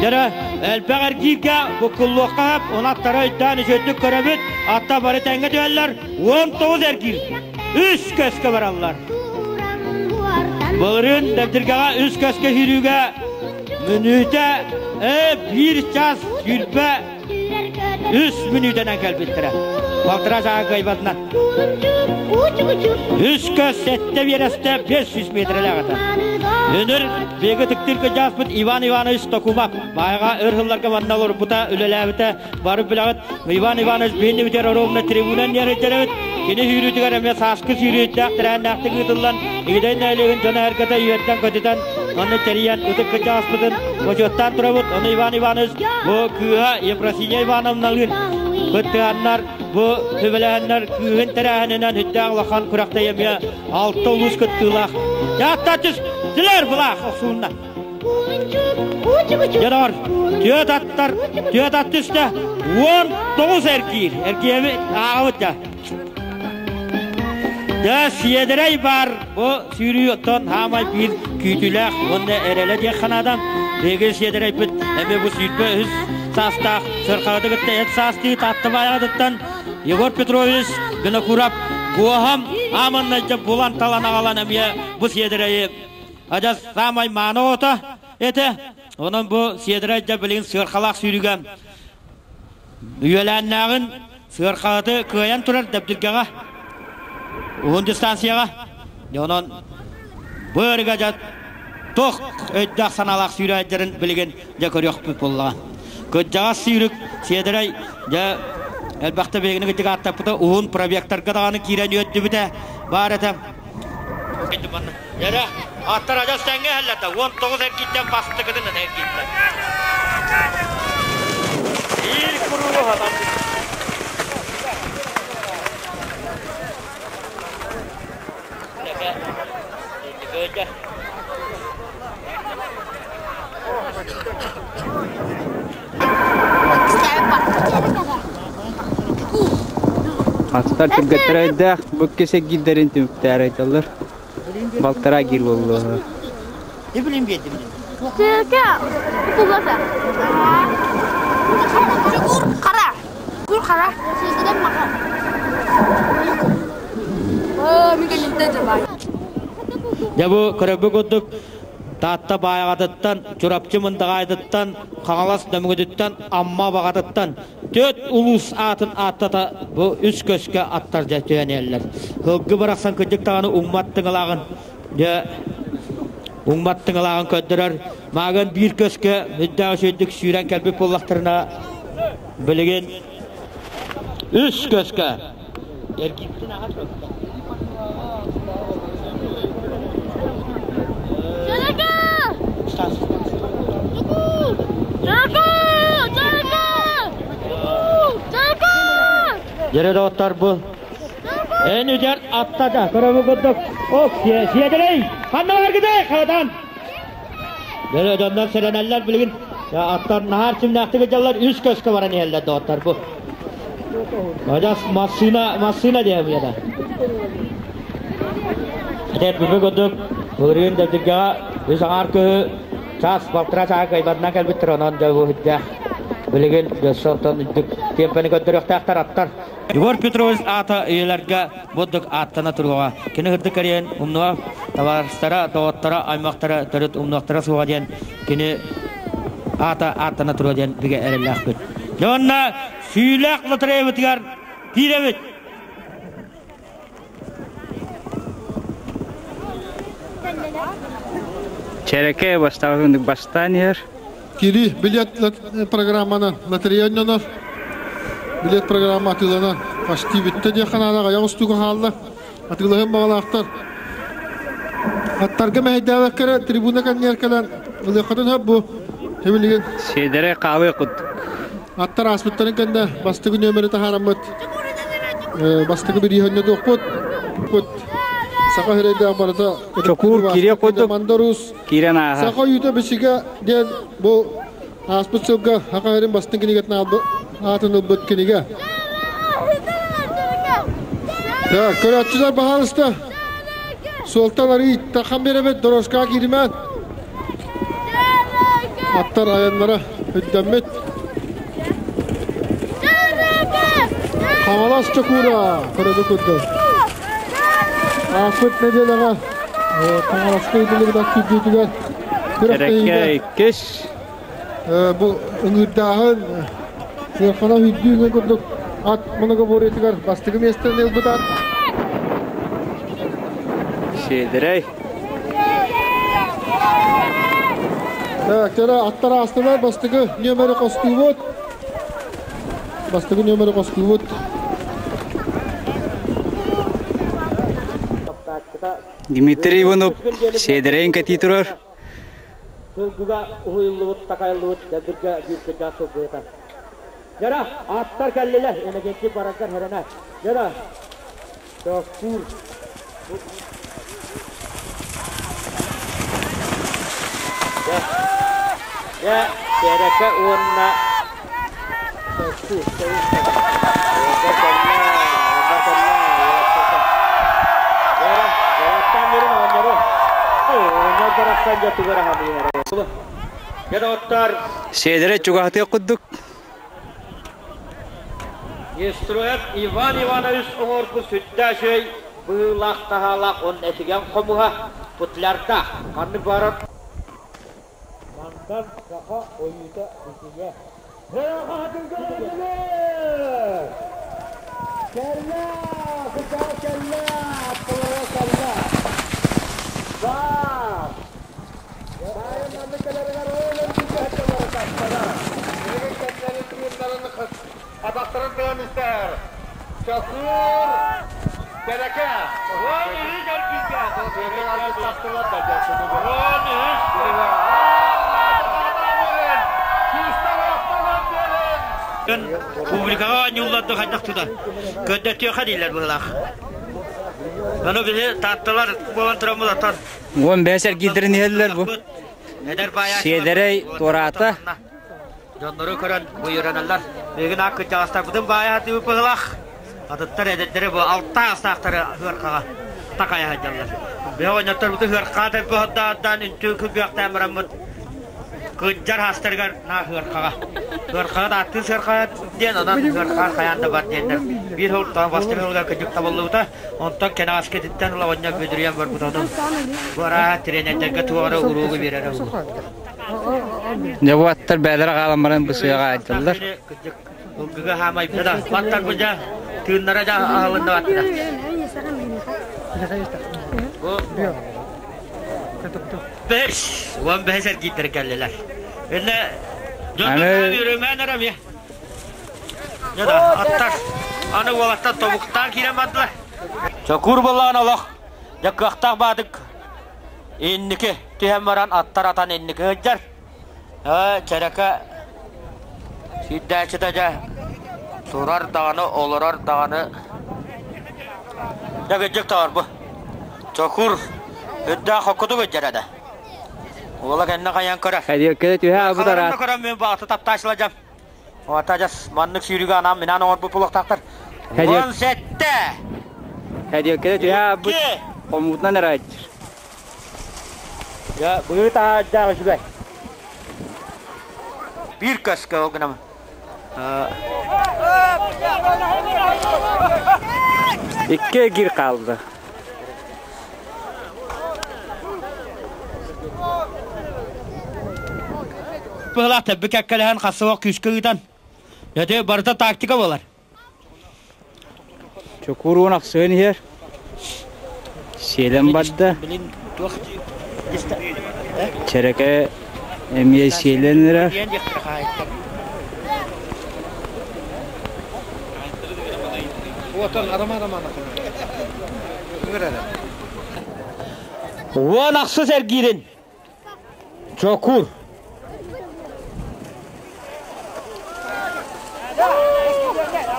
Speaker 1: Дьэрэ, элбэх эргииргэ буккуллуохха сөп, оны аттара өйдөөн үчүгэйдик көрөбүт, атта бары тэҥҥэ түһэллэр, 19 эргиир, үс көскө бараллар. Былырыын Дэбдиргэҕэ үс көскө киирүүгэ мүнүүтэ биир час 23 мүнүүтэнэн кэлбиттэрэ. Полтора чааһы кыайбатынан. Үс көс сэттэ биэрэстэ 500 метрэлээх этэ. Өнөр биэгэ тыктыр кыдьааспыт Иван Иванович Токумак баайга өр сылларга манна олорбута, үлэлээбитэ бары билэҕит. Иван Иванович биһинни бүтэр оруобуна трибунан диэн Кини сүүрүүтүгэр эмиэ сааскы сүүрүүттээх тэрээһиннээхтик ыытыллан, Игидэй нэһилиэгин дьоно-сэргэтэ үөрдэн-көтүтэн, онно тэрийэн ытык кырдьаҕаспытын бочуоттаан турабыт. Ону Иван Иванович бу кыыһа Ефросинья Ивановналыын кыттыһаннар, бу сүбэлэһэннэр кыыһын тэрээһининэн сүрдээх улахан күрэхтэһии эмиэ алта улуус кыттыылаах. Дьааттааччы Силэр былаах охсуунна. Дьонор, түөрт аттар, түөрт ат түстэ, 19 эргиир. Эргиэми ааҕабыт да. Дьэ, сиэдэрэй баар бу сүүрүү оттон хаамай биир күүтүүлээх уонна эрэлэ диэх ханадан. Биһиги сиэдэрэйбит эмиэ бу 23 саастаах сыархаҕыты кытта эт саастыы Таатта Баайаҕатыттан Егор Петрович Винокуров Куоһам Ааманнайдьа булан талан аҕалан эмиэ бу сиэдэрэйи адьас саамай мааны оҕото этэ. Онон бу сиэдэрэй дьэ билигин сыархалаах сүүрүгэ үөлээннээҕин сыархаҕыты кыайан турар Дэбдиргэҕэ уһун дистанцияҕа. Онон бу ыарыга дьэ туох өйдөөх санаалаах сүүрээччилэрин билигин дьэ көрүөхпүт буоллаҕа. Кырдьаҕас сүүрүк сиэдэрэй дьэ элбэхтэ биһигини кытык ааттаппыта уһун пробегтарга даҕаны киирэн үөрдүбүтэ баар этэ. Дьэрэ, аттар адьас тэҥҥэ иһэллэр да, 19 эргиттэн бастакытын эргиттэн. Биир куруугу хатан.
Speaker 2: Аттар түргэттэрэ бу кесе гиддерин түмүктээр айталлар. Балтараа гир буоллуо.
Speaker 1: Билим биэрдим.
Speaker 10: Сыка, куласа. Кур қара. Кур қара. Сызгыдан мақа. О, мига
Speaker 1: Дьэ бу көрөрбүт курдук Таатта Баайаҕатыттан, Чурапчы Мындаҕаайытыттан, Хаҥалас Нөмүгүтүттэн, Амма Абаҕатыттан түөрт улуус аатын ааттата бу үс көскө аттар дьэ түһэн иһэллэр. Һылгы барахсан кырдьык даҕаны уҥмат тыҥалааҕын дьэ уҥмат тыҥалааҕын көрдөрөр. Маагын биир көскө үрдээх үчүгэйдик сүүрэн кэлбит буоллахтарына билигин үс көскө эргииртин аҕа Дьэрэ доҕоттор бу эн үдэр аттата көрөбү курдук ок сиэдэрэй ханна баргыдай хадан Дьэрэ дьоннор сэрэнэллэр билигин аттар наһаар симнээхтик ыдьаллар үс көскө баран иһэллэр доҕоттор бу Адьас массыына, массыына диэм да. Этэ бүгүн курдук былырыын Дэбдиргэҕэ үс аҥаар көһү чаас балтараа чааһы кыайбатынан кэлбиттэр, онон дьэ бу үрдээх билигин өссө онтон үрдүк тиэмпэни көрдөрүөхтээхтэр аттар. Егор Петрович аата үйэлэргэ бурдук ааттана туруоҕа. Кини ырдык кэриэн умнуга табаарыстара, доҕотторо, аймахтара төрүт умнуохтара суоҕа диэн кини аата ааттана туруо диэн бигэ эрэллээхпит. Дьэ уонна сүүлээх лотереябытыгар киирэбит.
Speaker 2: Чэрэкэ бастаан бастаан иһэр.
Speaker 7: Кири билет программанан лотерея ойнонор. Билет программа атыыланан почти бүттэ диэххэ наада аҕыйах устууга хаалла. Атыылаһын баҕалаахтар аттарга мэһэйдээбэккэ трибуна кэннигэр кэлэн ылыаххытын сөп бу билигин.
Speaker 2: Сиэдэрэ хаалыа курдук.
Speaker 7: Аттар ааспыттарын кэннэ бастакы нүөмэри таһаараммыт бастакы бирииһөннө туохпут. Саха сирэйдээх барыта
Speaker 2: Чокуур кириэ курдук
Speaker 7: Мандарус
Speaker 2: киирэн ааһар.
Speaker 7: Саха ойуута бичигэ диэн бу ааспыт сылга Саха сирин бастыҥ кинигэтин аатын ылбыт кинигэ. Так, көрөөччүлэр баһаалыста суолтан арый тахан биэрэбит, дорожкаҕа кииримээн. Аттар айаннара үрдэммит. Хаҥалас Чокуура көрөбү курдук. Ааспыт нэдиэлэҕэ Хаҥаласка ыытыллыбыт киирдиитигэр күрэхтэһиигэ
Speaker 2: иккис
Speaker 7: бу ыҥыырдааһын сыархана үрдүү курдук ат многоборьетыгар бастакы миэстэни ылбыт ат.
Speaker 2: Сиэдэрэй.
Speaker 7: Так, кэрэ аттар аастылар бастакы нүөмэри хостуубут. Бастакы нүөмэри хостуубут.
Speaker 2: Дмитрий Иванов сиэдэрэйин кэтии турар.
Speaker 1: Сылгыга уһуйуллубут, такайыллыбыт дэлбиргэ биир кырдьаҕас сылгыһыта. Дьара, аттар кэллилэр, Иннокентий бараргар хэрэнэ. Дьара, Токкуур. Дьэ, Сиэрэкэ уонна Токкуур. Дьэ доҕоттор.
Speaker 2: Сиэдэрэ чугаһатыах курдук.
Speaker 1: Истроев Иван Иванович оҥорбут сүрдээх үчүгэй быһыылаах-таһаалаах уонна этигэн хомуһа футлярдаах. Ханнык баарар Мантан саха ойуута битигэ.
Speaker 4: Кэллэ, кутаа кэллэ, аттылара кэллэ. Баар! Баайын маннык кэлэригэр ол өлбүтэ тастара. Билигин кэннэрин тыыннарын атахтарын тыан истэр. Чокуур Кэрэкэ.
Speaker 1: 13 эргииргэ.
Speaker 4: Тастылар да
Speaker 1: 13. Публикаҕа оонньууллар хайдах тута. Көрдөтүөхэ дииллэр быһылаах. Ону биһи таатталар буолан тураммыт оттон.
Speaker 2: 15 эргиирдэрин иһэллэр бу. Сиэдэрэй туораата.
Speaker 1: Дьоннору көрөн буйураналлар. Билигин аак кырдьаҕастарбытын баайа сатыыбыт быһылаах. Атыттар эдэрдэри бу алта астаахтары ыархаҕа такайа сылдьаллар. Биһи оҕонньотторбутун ыархаҕа тэлбэһэрдаан үнтү күргүөхтээн бараммыт кырдьар аастарыгар наа ыархаҕа. Ыархаҕа дааттыы сыархаҕа диэн, онон ыархаҕа хайаан да бар диэннэр. Биир сыл бастакы сылга кырдьык табыллыбыта. Онтон кэнэҕэскититтэн ыла оҕонньор бүдүрүйэн барбыта. Онон бу арааһа тренердэргэ туох эрэ уруогу биэрэрэ буолуо.
Speaker 2: Дьэ бу аттар бээлэрэ хаалан баран бу сыаҕа айдыллар.
Speaker 1: Ылгыга хаамайбыта да, баттар бу дьэ тыыннара дьэ аһылынна баттара. Бу бэс, уон бэс эргииттэр кэллилэр. Инне дьон үрүмэн эрэ Дьэ да, аттар аны уолаттар тобуктаан киирэн бардылар. Чокуур буоллаҕына олох дьэ кыахтаах баатык Инники түһэн баран аттар атан инники сылдьар. Чэрэкэ сүүрдээччитэ дьэ турар даҕаны, олорор даҕаны. Дьэ кырдьык тоҕор бу. Чокур үрдээх хоккутук ыдьар да. Уола кэннэ хайан көрөр.
Speaker 2: Хэдиэккэ түһэ аабыт араат.
Speaker 1: Көрөн мин баҕаты таптаачылажам. Ота дьас маннык сүүрүүгэ анаан минаан оҥорбут булуохтаахтар. 17!
Speaker 2: Хэдиэккэ түһэ аабыт хомуутунан эрааччыр.
Speaker 1: Я быһыы таһааддаах үчүгэй. Биир көскө ол гынам.
Speaker 2: Икки гир хаалды.
Speaker 1: Быһылаах тэбби кэккэлэһэн хасыах күүскэ ыытан. Ити барыта тактика буолар.
Speaker 2: Чокуур ахсыан иһэр. Сиэлэн барда. Чэрэкэ эмиэ сиэлэн эрэр.
Speaker 1: Уон ахсыс эргиирин Чокур.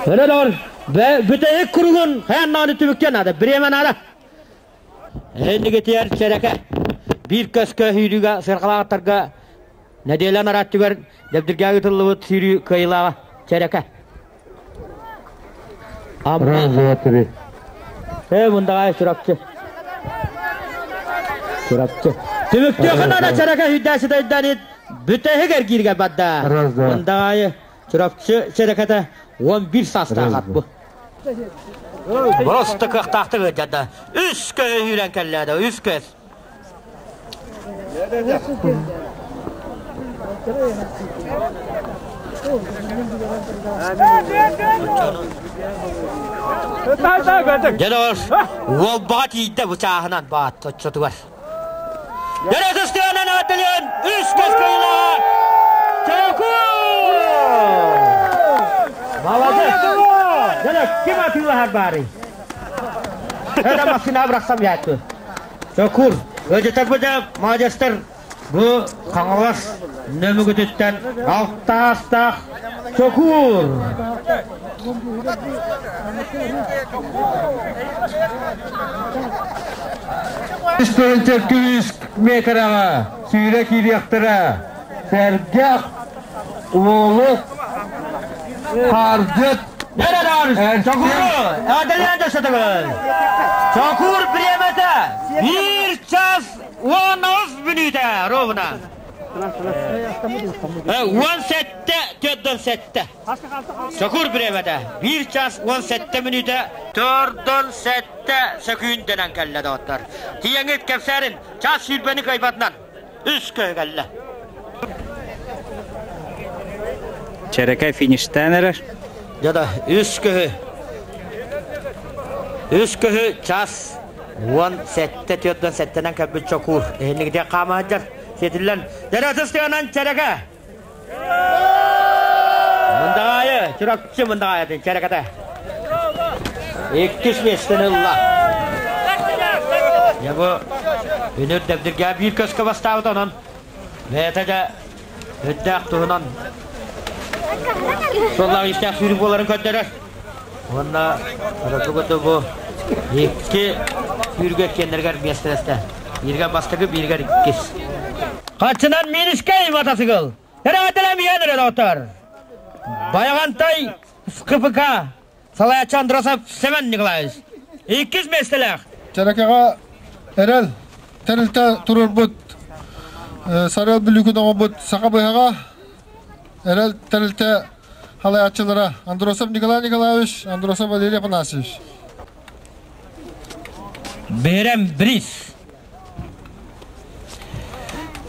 Speaker 1: Өлөр бүтэһик куругун хайаннааны түбүктен ада, биремен ада. Эннигитиэр чэрэкэ биир көскө сүүрүүгэ сырҕалаахтарга нэдиэлэ нарааттыгар Дэбдиргэ ыытыллыбыт сүүрүү кыайыылааҕа чэрэкэ.
Speaker 3: Раз, два, три.
Speaker 1: Ээ, мундаҕай Чурапчы. Чурапчы. Түмүктүөхүн ана чэрэкэ сүүрдээситайдан бүтэһик эргииргэ барда.
Speaker 3: Раз, два.
Speaker 1: Мундаҕайы Чурапчы чэрэкэтэ 11 саастаах ат бу. Просто кыахтаахтык ыалдьарда. Үс көһү сүүрэн кэллэ үс көс. Дьэ, уолбаҕа тиийдэ бу чааһынан баат оччотугар. Дьэ, тыстыанан аатылыан үс көс кыайыылааҕа Чокуур! Молодец! Дьэ, ким атыылаһар баарый? Это машина бырахсам яатты. Чокуур, ыдьытарбыта маладьыастар бу Хаҥалас Нөмүгүтүттэн алтаастаах Чокуур.
Speaker 4: Үс күүс метраҕа сүүрэ киириэхтэрэ. Сэргэх, уолук, хардьыт,
Speaker 1: Чокууру, Аделян да сатабын. Чокуур бириэмэтэ 1 час 19 мүнүүтэ ровно. 17 47. Чокуур бириэмэтэ 1 час 17 мүнүүтэ 47 сөкүүндэнэн кэллэ доҕоттор. Тиийэҥҥит кэпсээрин час сүүрбэни кыайбатынан үс көһү кэллэ.
Speaker 2: Чэрэкэй фиништээн эрэр.
Speaker 1: Дьэ да, үс көһү. Үс көһү час 17 47-нэн кэлбит Чокуур. Эһиннигитэ хаама сылдьар. Сиэтиллэн. Дьэ, ытыс Чэрэкэ! Мындаҕаайы, Чурапчы Мындаҕаайытын Чэрэкэтэ. Иккис миэстэни ылла. Дьэ бу үнүр Дэбдиргэ биир көскө бастаабыт онон бэйэтэ дьэ үрдээх туһунан суоллаах истээх сүүрүк буоларын көрдөрөр. Уонна Ротугуту бу икки сүүрүгэ иккиэннэригэр миэстэлэстэ. Бииргэ бастакы, бииргэр иккис. Хаччынан Минскэй матасыгыл. Эрэҕэтэлэм иһэн эрэ доҕоттор. Байаҕантай СКПК салайааччы Андросов Семен Николаевич. Иккис миэстэлээх.
Speaker 7: Чэрэкэҕэ эрэл тэрилтэ туруорбут Сарыал Бүлүүкүн оҥорбут саха быһаҕа эрэл тэрилтэ халайааччылара Андросов Николай Николаевич, Андросов Валерий Афанасьевич.
Speaker 1: Биһирэм Брис.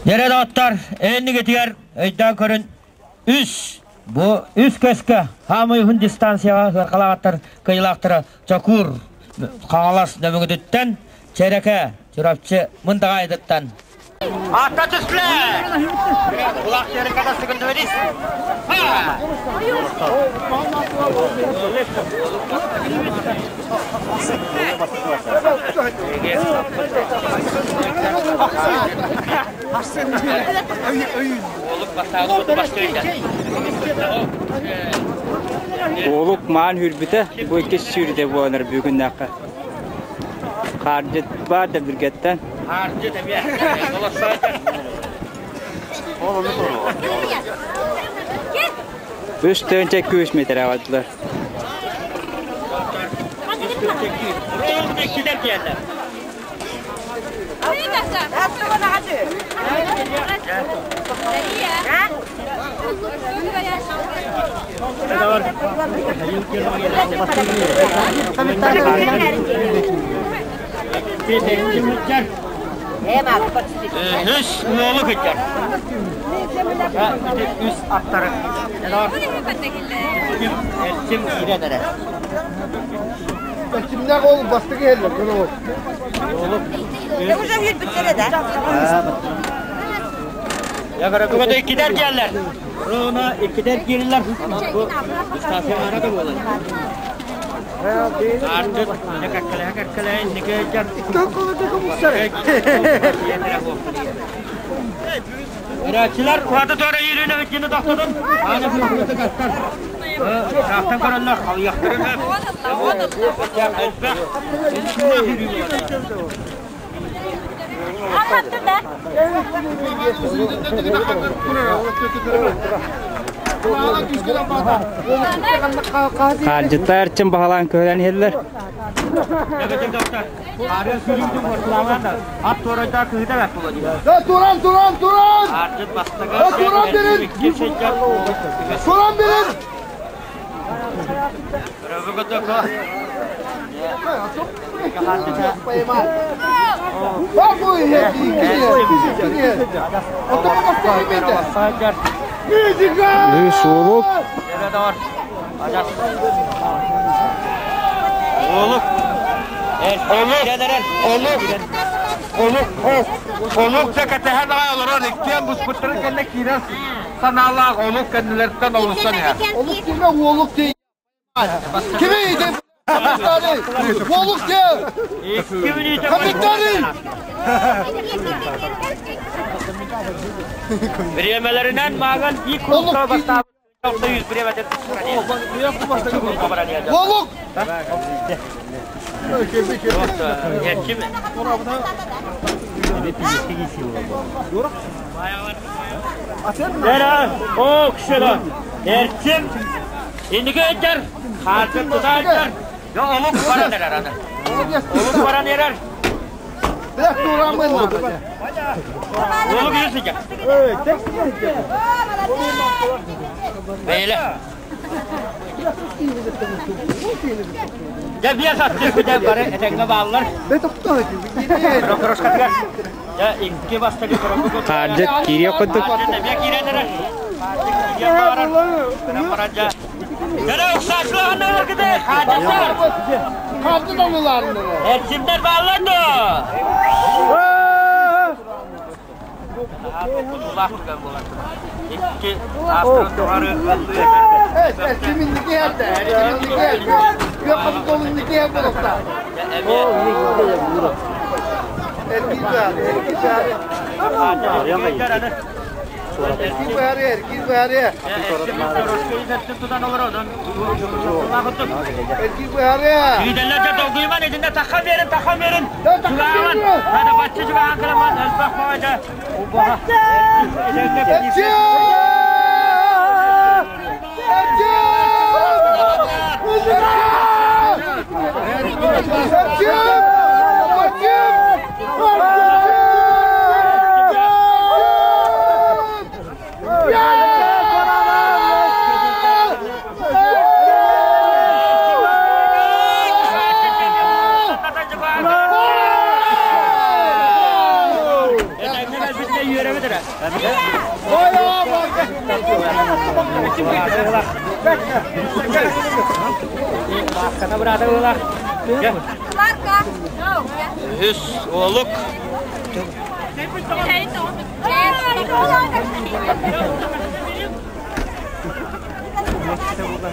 Speaker 1: Дьэрэ доҕоттор, эннигитигэр өйдөөн көрүн үс бу үс көскө хаамый уһун дистанцияҕа сыаркалаахтар кыайыылаахтара Чокуур Хаҥалас Нөмүгүтүттэн Чэрэкэ Чурапчы Мындаҕаайытыттан Атта түстүлэр! Кулак чэрэкэдэ сыгындыбырис.
Speaker 2: Уолук маан хүрбүтэ, бу иккис сүүрдэ буолар бүгүннээххэ. Хаардьыт баар да бүргэттэн.
Speaker 1: Хаардьыт эмиэ.
Speaker 2: Үс тыһыынча күүс миэтэрэ аҕалдылар.
Speaker 1: Иккидер диэллэр. Үс уолу кытар. Үс аттары. Эрчим киирэн эрэ.
Speaker 7: Эрчимнээх ол бастакы иһэллэр, көрөҕүт.
Speaker 10: Уже үөрбүттэрэ да.
Speaker 1: Ягорокуга иккидер келлер. Руна иккидер киирилэр. Бу станция арада буолар. Ардыт кэккэлэһэ кэккэлэһэ инники дьар. Өрөөччүлэр ураты туора үүрүүнү иккини тохтотун. Аана күнү каттар. Ыраахтан көрөллөр, халыйахтарын элбэх.
Speaker 2: Хаалдьыттар эрчим баһылаан көһөрөн иһэллэр.
Speaker 7: Туран, туран, туран! Туран берин! Туран берин!
Speaker 2: Үс уолук.
Speaker 1: Олук.
Speaker 4: Олук. Олук. Олук да кэтэһэн аҕай олорон иккиэн буспуттарын кэннэ киирэн санаалаах олук кэннилэриттэн олусан иһэр.
Speaker 7: Олук диэмэ уолук дии. Кими иитин? Уолук диэ! Капитаний!
Speaker 1: Бириэмэлэринэн мааган ии курукка бастаабыт
Speaker 7: Уолук!
Speaker 1: О, кішілі, Эрчим, инники өттер, хаартын тутааттар, олук баран эрэр аны. Олук баран эрэр. Бэйлэ. Дьэ биэс аттык бүтэ бары этэҥҥэ бааллар. Прокурорскатыгар. Дьэ икки бастакы прокурор.
Speaker 2: Хаардьыт киириэх курдук.
Speaker 1: Эмиэ киирэн эрэр. Киириэх баҕарар. Кыран баран дьэ. Дьэ уксааччылаһаннар кыды. Хаардьыттар.
Speaker 7: Хаардьыт алылааннар.
Speaker 1: Эрчимдэр бааллар дуо? Үс олук.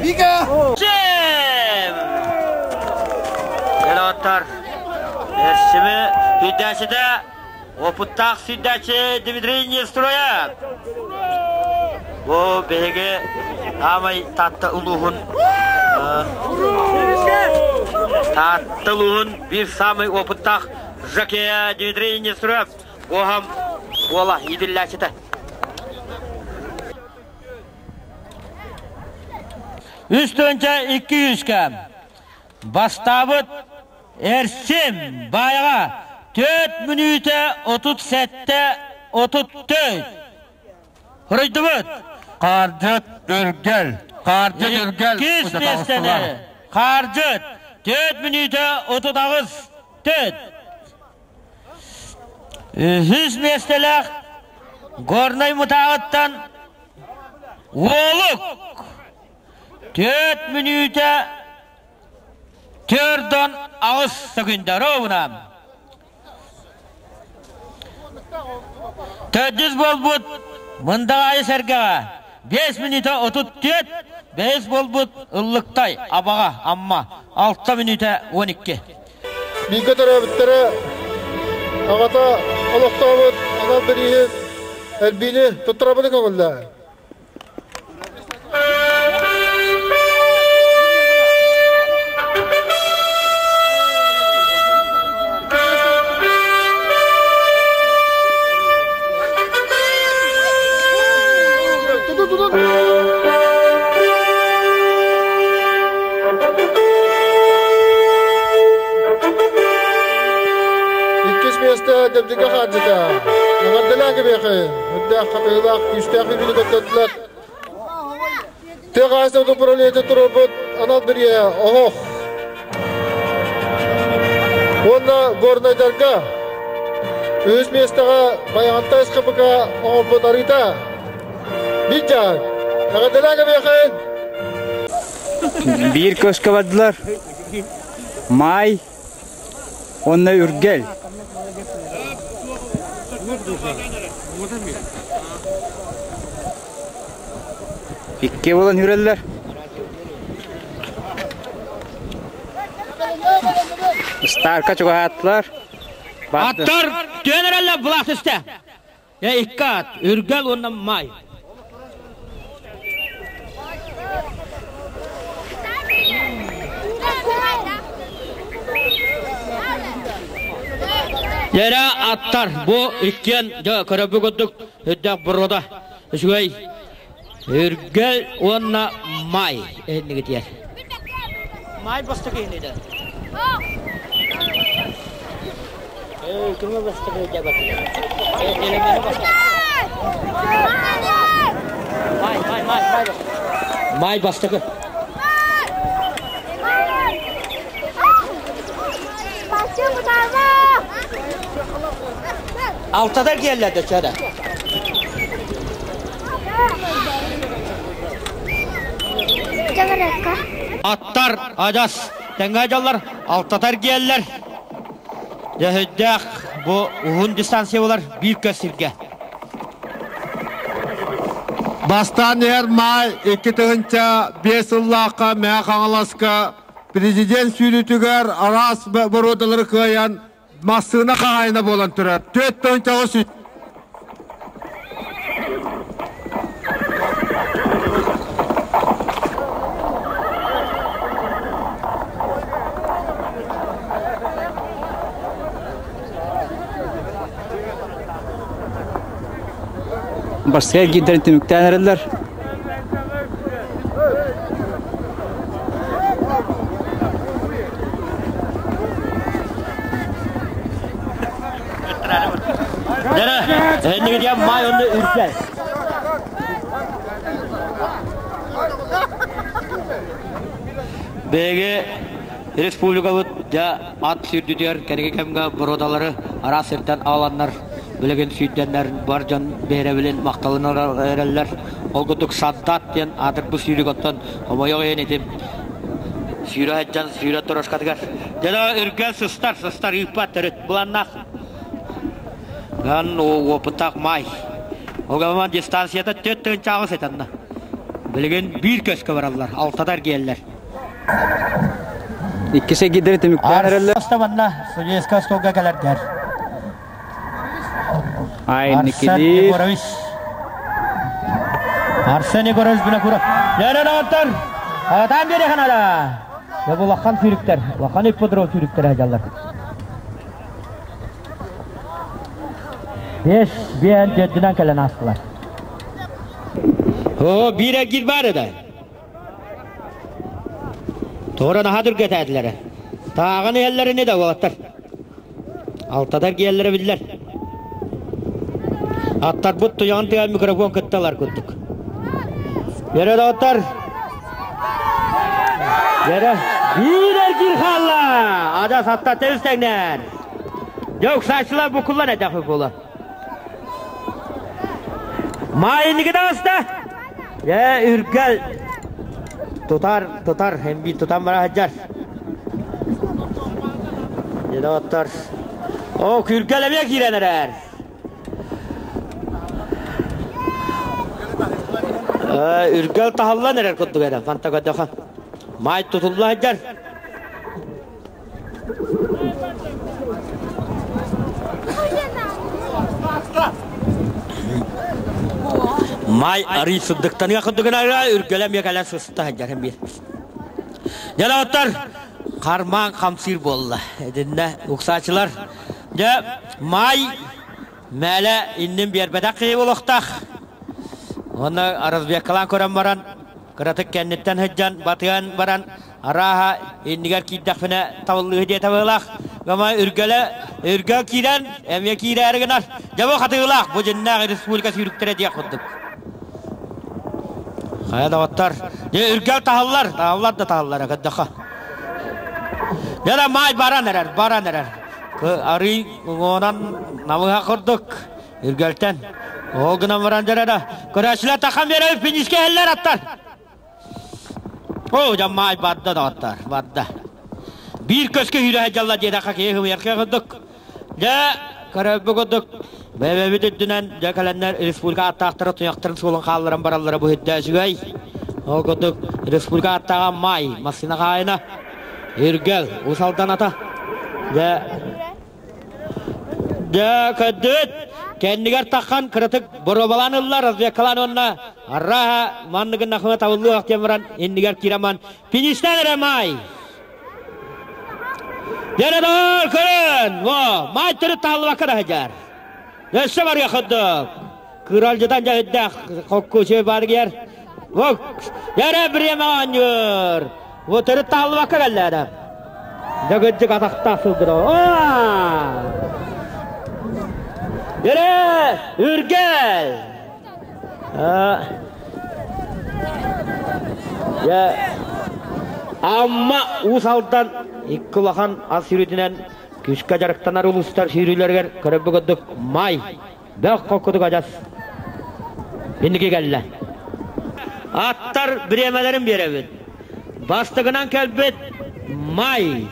Speaker 7: Вика!
Speaker 1: Джем! Элоттар. Эрсими Хүдәсіде опыттаах сүрдээччи Дмитрий Нестроев. Бу биһиги аамай Таатта улууһун Таатта улууһун биир саамай опыттаах жокея Дмитрий Нестроев Уоһам уола иитиллээччитэ. Үс тыһыынча икки сүүскэ бастаабыт Эрсим Баайаҕа 4 мүнүүтэ 37 34 Хоруйдубут.
Speaker 4: Хаардьыт Үргэл. Хаардьыт Үргэл.
Speaker 1: Иккис миэстэни Хаардьыт 4 мүнүүтэ 38 4. Үһүс миэстэлээх Горнай Мутааҕыттан Уолук 4 мүнүүтэ Төрдөн аҕыс секунда ровно. Төрдүс буолбут Мындаҕаайы сэргэҕэ 5 мүнүүтэ 34, бэһис буолбут Ыллыктай, Абаҕа, Амма 6 мүнүүтэ 12.
Speaker 7: Бииргэ төрөөбүттэрэ аҕата олохтообут анал бирииһин элбиини туттарабыны көҥүллээн. Иккис миэстэ Дэбдигэ хаалдьыта. Эҕэрдэлээн кэбиэхин. Үрдээх хатыылаах күүстээх үбүнү көттөрдүлэр. Тыа хаһаайыстыбатын управлениета туруорбут анал бирииһэ оһох. Уонна горнайдарга үһүс миэстэҕэ Байаҕантай СХПК оҥорбут арыыта. Биир Эҕэрдэлээн кэбиэхин.
Speaker 2: Биир көскө бардылар. Маай уонна Үргэл. Икки буолан үрэллэр. Старка чугаһааттылар.
Speaker 1: Аттар түөн эрэллэр былаах түстэ. Э икки ат, Үргэл уонна Маай. Дьэрэ аттар бу иккиэн дьэ көрөбү курдук үрдээх боруода үчүгэй Үргэл уонна Маай эһиннигитиэр. Маай бастакы иһинидэ. Май бастакы. Алтадар диэллэр чара. Аттар адьас тэҥҥэ дьаллар алтатар диэллэр. Дьөһүйдээх бу уһун дистанция булар биир көс сиргэ.
Speaker 5: Бастаан иһэр маай 2005 сыллаахха Мэҥэ Хаҥаласка президент сүүрүүтүгэр араас боруодалары кыайан массыына хаһаайына буолан турар. 4 9
Speaker 2: Бастакы эргиирдэрин түмүктээн эрэллэр.
Speaker 1: Эннигидиэн маай онно үргэл. Биһиги республикабыт дьэ ат сүүрдүтүгэр кэнники кэмҥэ боруодалары араас сиртэн аҕаланнар билигин сүүрдэннэр бар дьон биһирэбилин махталын эрэллэр. Ол курдук Саддат диэн аатырбыт сүүрүк оттон хомойуох иһин ити сүүрэ сылдьан сүүрэ турошкатыгар дьэ үргэл сыстар сыстар ыыппат төрүт быланнаах Ган уопуттаах маай. Ол дистанцията 4 тыһыынча сытанна. Билигин биир көскө бараллар, алтата эргийэллэр.
Speaker 2: Иккис эгидери түмүктээн эрэллэр.
Speaker 1: Манна судейская столга кэлэрдэр.
Speaker 2: Ай,
Speaker 1: Арсен Егорович. Арсен Егорович Винокуров. Лерен Атан бери ханада. Я бу лахан сүүрүктэр, лахан ипподром сүүрүктэр ажаллар. Бес биэн төрдүнэн кэлэн аастылар. Оо, биир эргиир баар эдэ. Туора наһаа түргэтээтилэр. Тааҕын иһэллэрини да уолаттар. Алтадар киэллэрэ биллэр. Аттарбыт туйаҕын тыа микрофон кытталар курдук. Бере доҕоттор. Бере биир эргиир хаалла. Адас атта тэбис тэҥнэр. Дьэ уксааччылар букуллар эдэхи буола. Маайынники таҕыста. Дьэ үргэл тутар тутар эмби тутан бара сылдьар. Дьэ доҕоттор. О күргэл эмиэ киирэн эрэр. Үргэл таһыллан эрэр курдук эрэ. Фанта көрдөхө. Маай тутулла сылдьар. Май арый сырдыктаныга курдугунара үргэлэ эмиэ кэлэн сыста сылдьар биир. Дьэ хармаан хамсыыр буолла. Итиннэ уксаачылар дьэ май мээлэ иннин биэрбэтэх киһи буолуохтаах. Уонна разведкалаан көрөн баран кыратык кэнниттэн сылдьан батыһан баран Арааһа, иннигэр киирдэхпинэ табыллыыһы диэтэ быһыылаах. Гама үргэлэ, үргэл киирэн, эмиэ киирээри гынар. Дьэ бу хатыылаах, бу дьиннээх республика сүүрүктэрэ диэх курдук. Хайа доҕоттор, дьэ үргэл таһаллар, таһаллар да таһаллар, көрдөххө. Дьэ да маай баран эрэр, баран эрэр. Арый уҥуонан намыһа курдук үргэлтэн. Ол гынан баран дьэ да, көрөөччүлэр тахан биэрэр финишкэ иһэллэр аттар. Оо, дьаммаай барда доҕоттор, барда. Биир көскө үүрэ сылдьаллар диэтэххэ киһи хымыйарга курдук. Дьэ, көрөрбүт курдук, бэйэбит үрдүнэн дьэ кэлэннэр республика ааттаахтара туйахтарын суолун хаалларан бараллара бу үрдэ үчүгэй. Ол курдук республика ааттааҕа Маай, массыына хаайына, Үргэл, Уус Алдан ата. Дьэ, Дьэ, көрдүбүт. Кэннигэр таххан кыратык боруобалаан ылла, разведкалаан уонна арааһа манныгын нахыма табыллыах диэн баран иннигэр киирэн ман фиништээн эрэ маай. Дьэ, көрөн, во, маай төрүт тааллыбакка да сылдьар. Өссө барыа курдук. Кыралдьытан дьэһиддээх хокку үчүгэй бааргыйар. Во, эрэ бириэмэ оонньуур. Во төрүт тааллыбакка кэллэ эрэ. Дьэ кырдьык атахтаах сылгы. Yere! Үргэл! Я Амма Уус Алдан икки улахан ас сүүрүүтүнэн күүскэ дьарыктанар улуустар сүүрүүлэригэр көрөбү курдук май бөх хоккутук адьас инники кэллэ. Аттар бириэмэлэрин биэрэбит. Бастакынан кэлбит Май.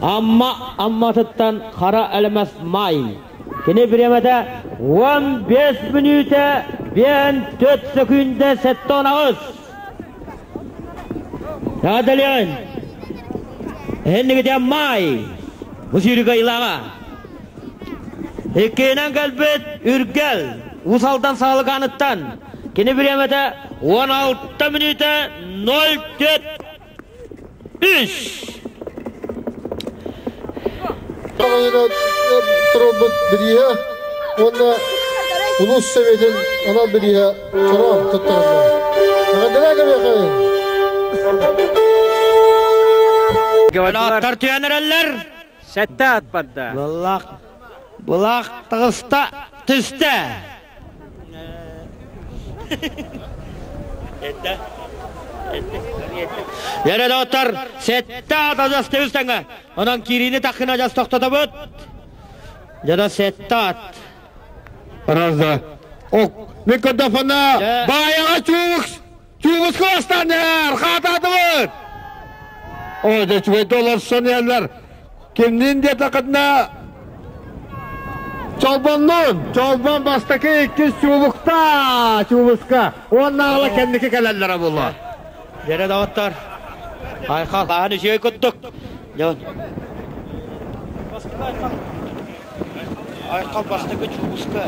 Speaker 1: Амма Амматыттан Хара Элэмэс Май. Кини бириэмэтэ 15 мүнүүтэ 54 сөкүүндэ 78. Адалиан. Эннигите Май. Бу сүүрүгэ илаҕа. Иккиһинэн кэлбит Үргэл Уус Алдан Саалыкааныттан. Кини бириэмэтэ 16 мүнүүтэ 04 3.
Speaker 7: Турбут бирииһэ уонна улуус советын анал бирииһэ чороон туттарыллар. Эҕэрдэлээ кэбиэхэйин!
Speaker 1: Аттар түһэн эрэллэр.
Speaker 2: Сэттэ ат барда.
Speaker 1: Былаах, былаах таҕыста түстэ. Эрэ доҕоттор, сэттэ ат адьас тэбис тэҥҥэ. Онон киириини таххына адьас тохтотобут. Дьоно сэттэ ат.
Speaker 5: Разда. Ок, мен көрдөфөна баайаҕа чуубукс чуубуска бастаан иһэр хаатаатыбыт. О, дьэ үчүгэйдик олорсон иһэллэр. Кимниин диэтэххитинэ Чолбоннуун, Чолбон бастакы иккис чуубукта, чуубуска. Уонна ала кэнники кэлэллэрэ буолуо.
Speaker 1: Дьэрэ доҕоттор, айхал, аһан үчүгэй курдук. Дьон. Айхал бастакы чуубуска.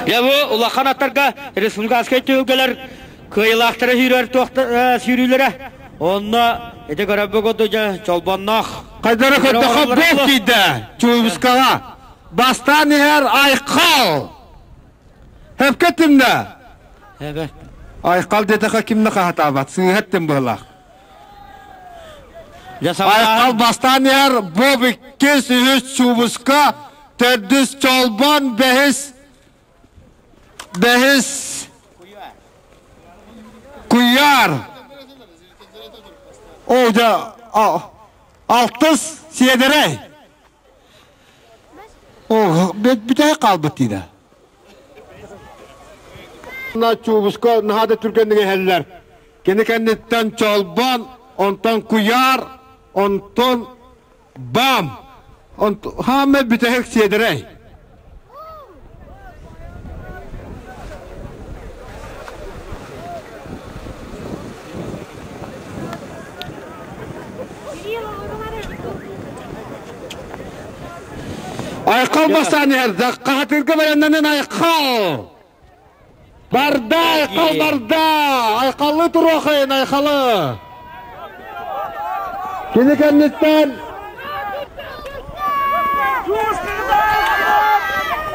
Speaker 1: Дьэ бу улахан аттарга республиканскай түһүлгэлэр кыайыылаахтара сүүрэр сүүрүүлэрэ. Онно ити көрөбү курдук дьэ чолбонноох.
Speaker 5: Хайдара көрдөхө бок тиийдэ Чуубускаҕа. Бастаан иһэр Айхал. Хөпкө тимнэ.
Speaker 1: Evet.
Speaker 5: Айхал диэтэхэ кимне хаһатаабат, сыыһа эттим быһылаах. Айхал бастаан иһэр Боб иккис, үһүс Чуубуска, төрдүс Чолбон, бэһис бэһис Куйаар. О, дьэ, алтыс Сиэдэрэй. О, бүтэһик хаалбыт диинэ. Чуубуска наһаа да түргэнник иһэллэр. Кини кэнниттэн Чолбон, онтон Куйаар, онтон Бам! Хааммай бүтэһик сиэдэрэй. Айхал бастаан иһэр, хаһатыырга баяннанан айхал! Барда, айхал барда! Айхаллыы туруохайын, айхалы! Кини кэнниттэн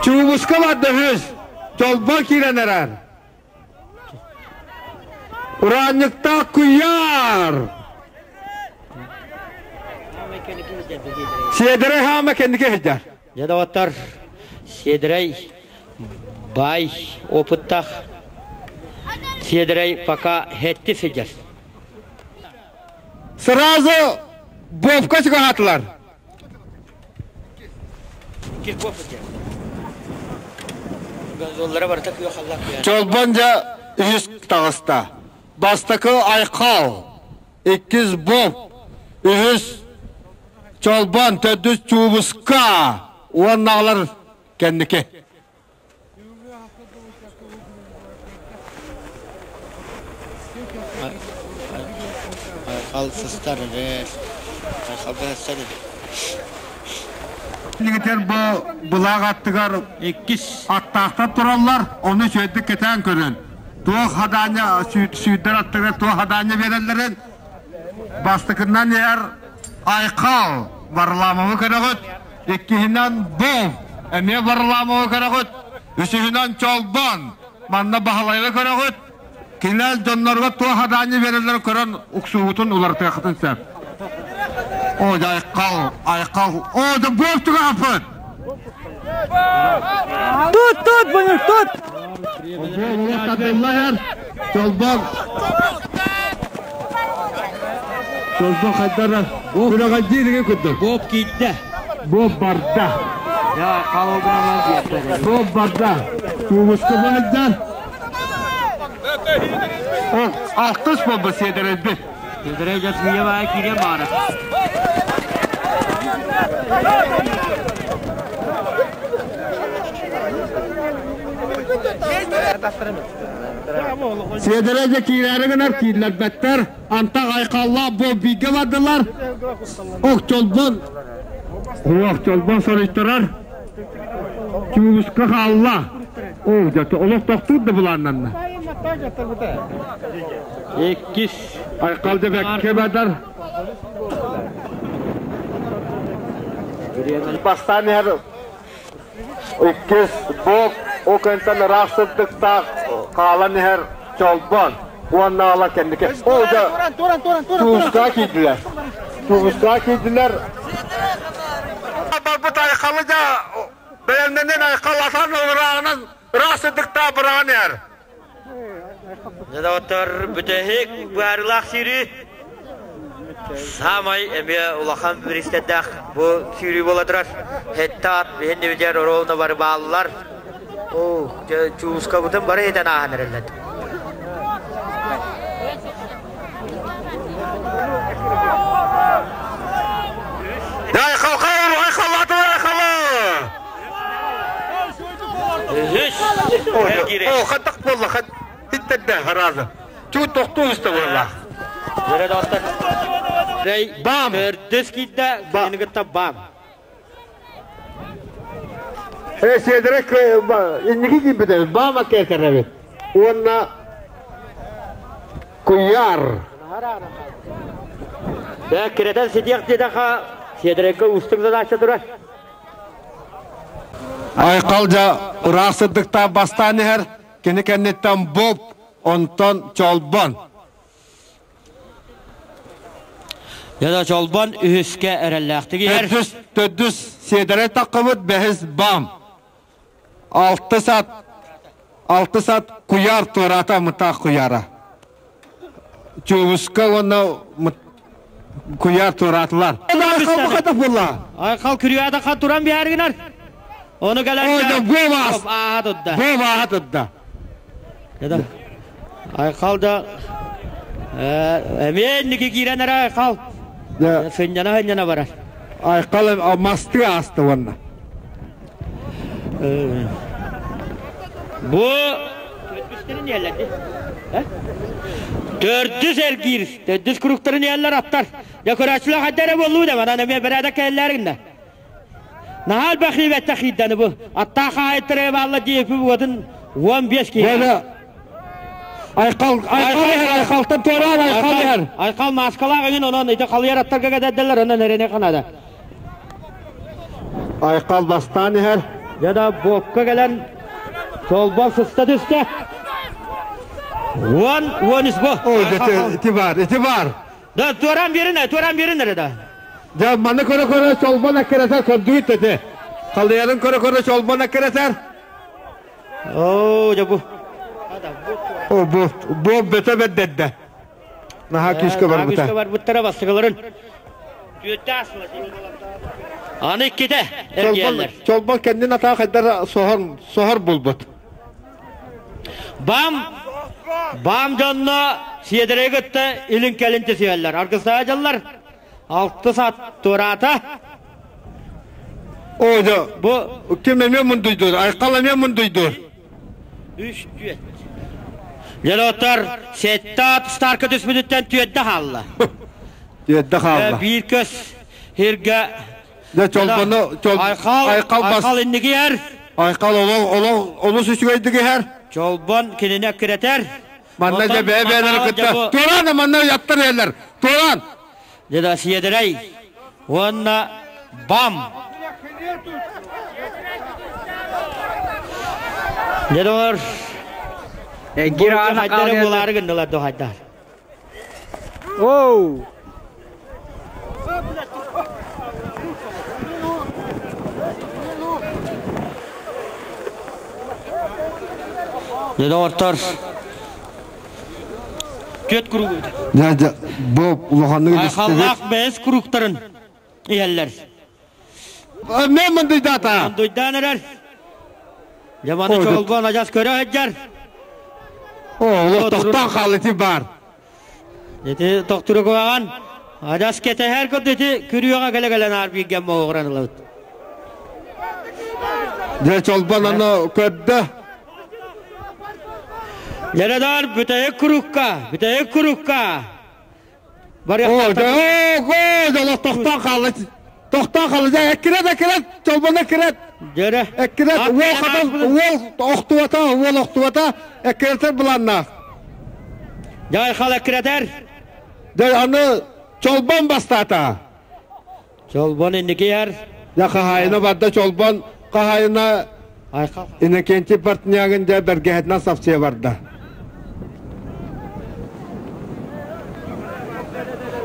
Speaker 5: Чуубуска барда үһүс, Чолбон киирэн эрэр. Ураанньыктаах куйаар! Сиэдэрэй хаама кэнники сылдьар.
Speaker 1: Дьэ доҕоттор, Сиэдэрэй баай опыттаах Сиэдэрэй пока хэтти сылдьар.
Speaker 5: Сразу Бобка чугаһаатылар. Чолбон дьэ үһүс таҕыста. Бастакы Айхал, иккис Боб, үһүс Чолбон, төрдүс Чуубуска уоннаҕалар кэнники.
Speaker 1: Айхал сыстар эрэр. Айхал сыстар
Speaker 5: Иннигитер бу былаах аттыгар
Speaker 1: иккис
Speaker 5: аттаахтар тураллар, ону үчүгэйдик кэтээн көрөн. Туох хадаанньа сүүрдэр аттыгар туох хадаанньа биэрэллэрин бастакынан иһэр Айхал Варламовы көрөҕүт, иккиһинэн Бов эмиэ Варламовы көрөҕүт, үсүһүнэн Чолбон.
Speaker 4: Манна Баһылайга көрөҕүт. Кинилэр дьоннорго туох адаанньы биэрэллэрин көрөн уксуубутун уларытыаххытын сөп. О, айхал, айхал. О, да буор түгэхпит!
Speaker 2: Тут, тут, бұны, тут!
Speaker 5: Чолбон. Чолбон хайдара. Күрэҕэлдии курдук.
Speaker 1: Боб киирдэ.
Speaker 5: Боб барда.
Speaker 1: Я қалылдыраман
Speaker 5: Боб барда. Тугуска барда.
Speaker 4: Алтыс болбу сиэдэрэлбит.
Speaker 1: Сиэдэрэй дьасыйа баай киирэн баара.
Speaker 5: Сиэдэрэй дьэ киирээри гынар кииллэрбэттэр. Антах айхаллаах бу бииргэ бардылар. Ох чолбон.
Speaker 4: Ох чолбон соруйтарар. Чугуска хаалла. Оо, дьэ, олох тохтуур да былааннанна.
Speaker 1: Иккис.
Speaker 4: Айхал да бэккэ бадар.
Speaker 5: Бастаан иһэр иккис бок ол кэнтэн ыраах сырдыктаах хаалан иһэр чолбон уонна ала кэнники. Ол да туустаа киирдилэр. Туустаа киирдилэр.
Speaker 4: Барбыт айхалы да бэлэмнэнэн айхал атан ырааҕынан ыраах сырдыктаах быраҕан иһэр.
Speaker 1: Доҕоттор, бүтэһик быһаарыылаах сүүрүү саамай эмиэ улахан бириистэрдээх бу сүүрүү буола турар. Сэттэ ат биһин дивидер оруолуна бары бааллар. Оо, чуускабытын бары этэн ааһан эрэллэр.
Speaker 4: Айхалха, айхаллатыр, айхала!
Speaker 1: Үһүс
Speaker 4: О, хаттах буолла, хат иттэрдэ харазы. Чуу тохтуу үстэ буолла.
Speaker 1: Дөрө достар.
Speaker 4: Бам!
Speaker 1: Төрдүс киирдэ, кинини кытта бам.
Speaker 5: Э, Седрек инники киирбитэ, бам аккетер Уонна куйаар.
Speaker 1: Дэ, киретен сидиэх диэтэхэ, Седрекке уустук задача турар.
Speaker 4: Айхал дьэ ыраах сырдыктаах бастаан иһэр, кини кэнниттэн Боб, онтон Чолбон.
Speaker 1: Дьэ Чолбон үһүскэ эрэллээхтик иһэр.
Speaker 4: Төрдүс, төрдүс сиэдэрэй таххыбыт, бэһис бам. Алты сат, алты сат куйаар туораата мытаах куйаара. Чугуска уонна куйаар туораатылар.
Speaker 1: Айхал күрүөдэ хан туран биһэргинэр. Ону кэлэн ааха турда.
Speaker 4: Бу ааха турда.
Speaker 1: Айхал да эмиэ инники киирэн эрэ Айхал. Сынньана сынньана барар.
Speaker 4: Айхал масты аасты уонна.
Speaker 1: Бу Төрдүс эргиир, төрдүс куруктарын иһэллэр аттар. Дьэ көрөөччүлэр хайда эрэ буоллуу да, манан эмиэ бэрээдэк кэллээриннэ. Наһаа элбэх хиибэттэ хиирдэни бу. Аттаах хаайыттара баалла диэпи бугатын 15 киһи.
Speaker 4: Айхал, айхал иһэр, айхалтан туораан айхал иһэр.
Speaker 1: Айхал маскалаах эҥин онон ити халыйар аттарга кэдэрдэллэр, онон эрэне канада.
Speaker 5: Айхал бастаан иһэр.
Speaker 1: Дьэ да буокка кэлэн Чолбон сыста түстэ. Уон, уон үс бу.
Speaker 4: Ой, ити бар, ити бар.
Speaker 1: Да, туоран биэрин, туоран биэрин эрэ да.
Speaker 4: Дьэ, маны көрө-көрө чолбон аккыратар көрдүүт ити. Халыйарын көрө-көрө чолбон аккыратар.
Speaker 1: Оо, дьэ бу.
Speaker 4: О, бу, бу бөтө бэрдэрдэ. Наһаа күүскэ барбыта.
Speaker 1: Күүскэ барбыттара бастыгыларын. Түөттэ асла. Аны иккитэ эргийэллэр.
Speaker 4: Чолбон кэннин атаа хайдар соһор, соһор булбут.
Speaker 1: Бам бам дьонно сиэдэрэй кытта илин кэлин түсүһэллэр. Аргыстаа дьаллар. Алты саат туораата.
Speaker 4: О, да.
Speaker 1: Бу
Speaker 4: ким эмиэ мундуйдур, айхал эмиэ мундуйдур.
Speaker 1: Үс түөт. Дьэ, сэттэ ат старка түспүтүттэн түөддэ хаалла.
Speaker 4: Түөддэ хаалла.
Speaker 1: Биир көс хиргэ
Speaker 4: Дьэ, чолбону, чол...
Speaker 1: Айхал,
Speaker 4: айхал бас...
Speaker 1: Айхал иннигиэр.
Speaker 4: Айхал олох, олох, олус үчүгэйдик иһэр.
Speaker 1: Чолбон кинини эккирэтэр.
Speaker 4: Манна дьэ бэйэ-бэйэлэрин кытта Туораан манна яттар иһэллэр. Туораан!
Speaker 1: Дьэ да сиэдэрэй уонна бам! Дьэ доҕор.
Speaker 2: Гирана
Speaker 1: Хайдары булаары гыннылар дохайдар.
Speaker 2: Оу!
Speaker 1: Дьэ, Түөт курук.
Speaker 4: Дьэ, дьэ, бу улаханнык
Speaker 1: Айхаллаах бэйэс куруктарын иһэллэр.
Speaker 4: Мен мындыйдаата.
Speaker 1: Мындыйдаан эрэр. Дьаманы чолбон адьас көрө сылдьар.
Speaker 4: О, олох тохтоон хаалла ити баар.
Speaker 1: Ити тохтуру куһаҕан. Адьас кэтэһэр курдук ити күрүөҕэ кэлэ-кэлэн аар бииргэ моҕуран ылабыт.
Speaker 4: Дьэ, чолбон аны көрдө.
Speaker 1: Дьэрэдаар бүтэһик курукка, бүтэһик курукка.
Speaker 4: О, дьэ, олох тохтоон хаалла. Тохтоон хаалла. Дьэ, эккирет, эккирет, чолбон эккирет.
Speaker 1: Дьэрэ.
Speaker 4: Эккирет, уол хатан, уол охтубата, уол охтубата, эккиретер былааннаах.
Speaker 1: Дьай хал эккиретер.
Speaker 4: Дьэ, аны чолбон бастаата.
Speaker 1: Чолбон инники иһэр.
Speaker 4: Дьэ, хаһаайына барда, чолбон хаһаайына Иннокентий Портнягин дьэ бэргэһэтинэн сапсыйа барда.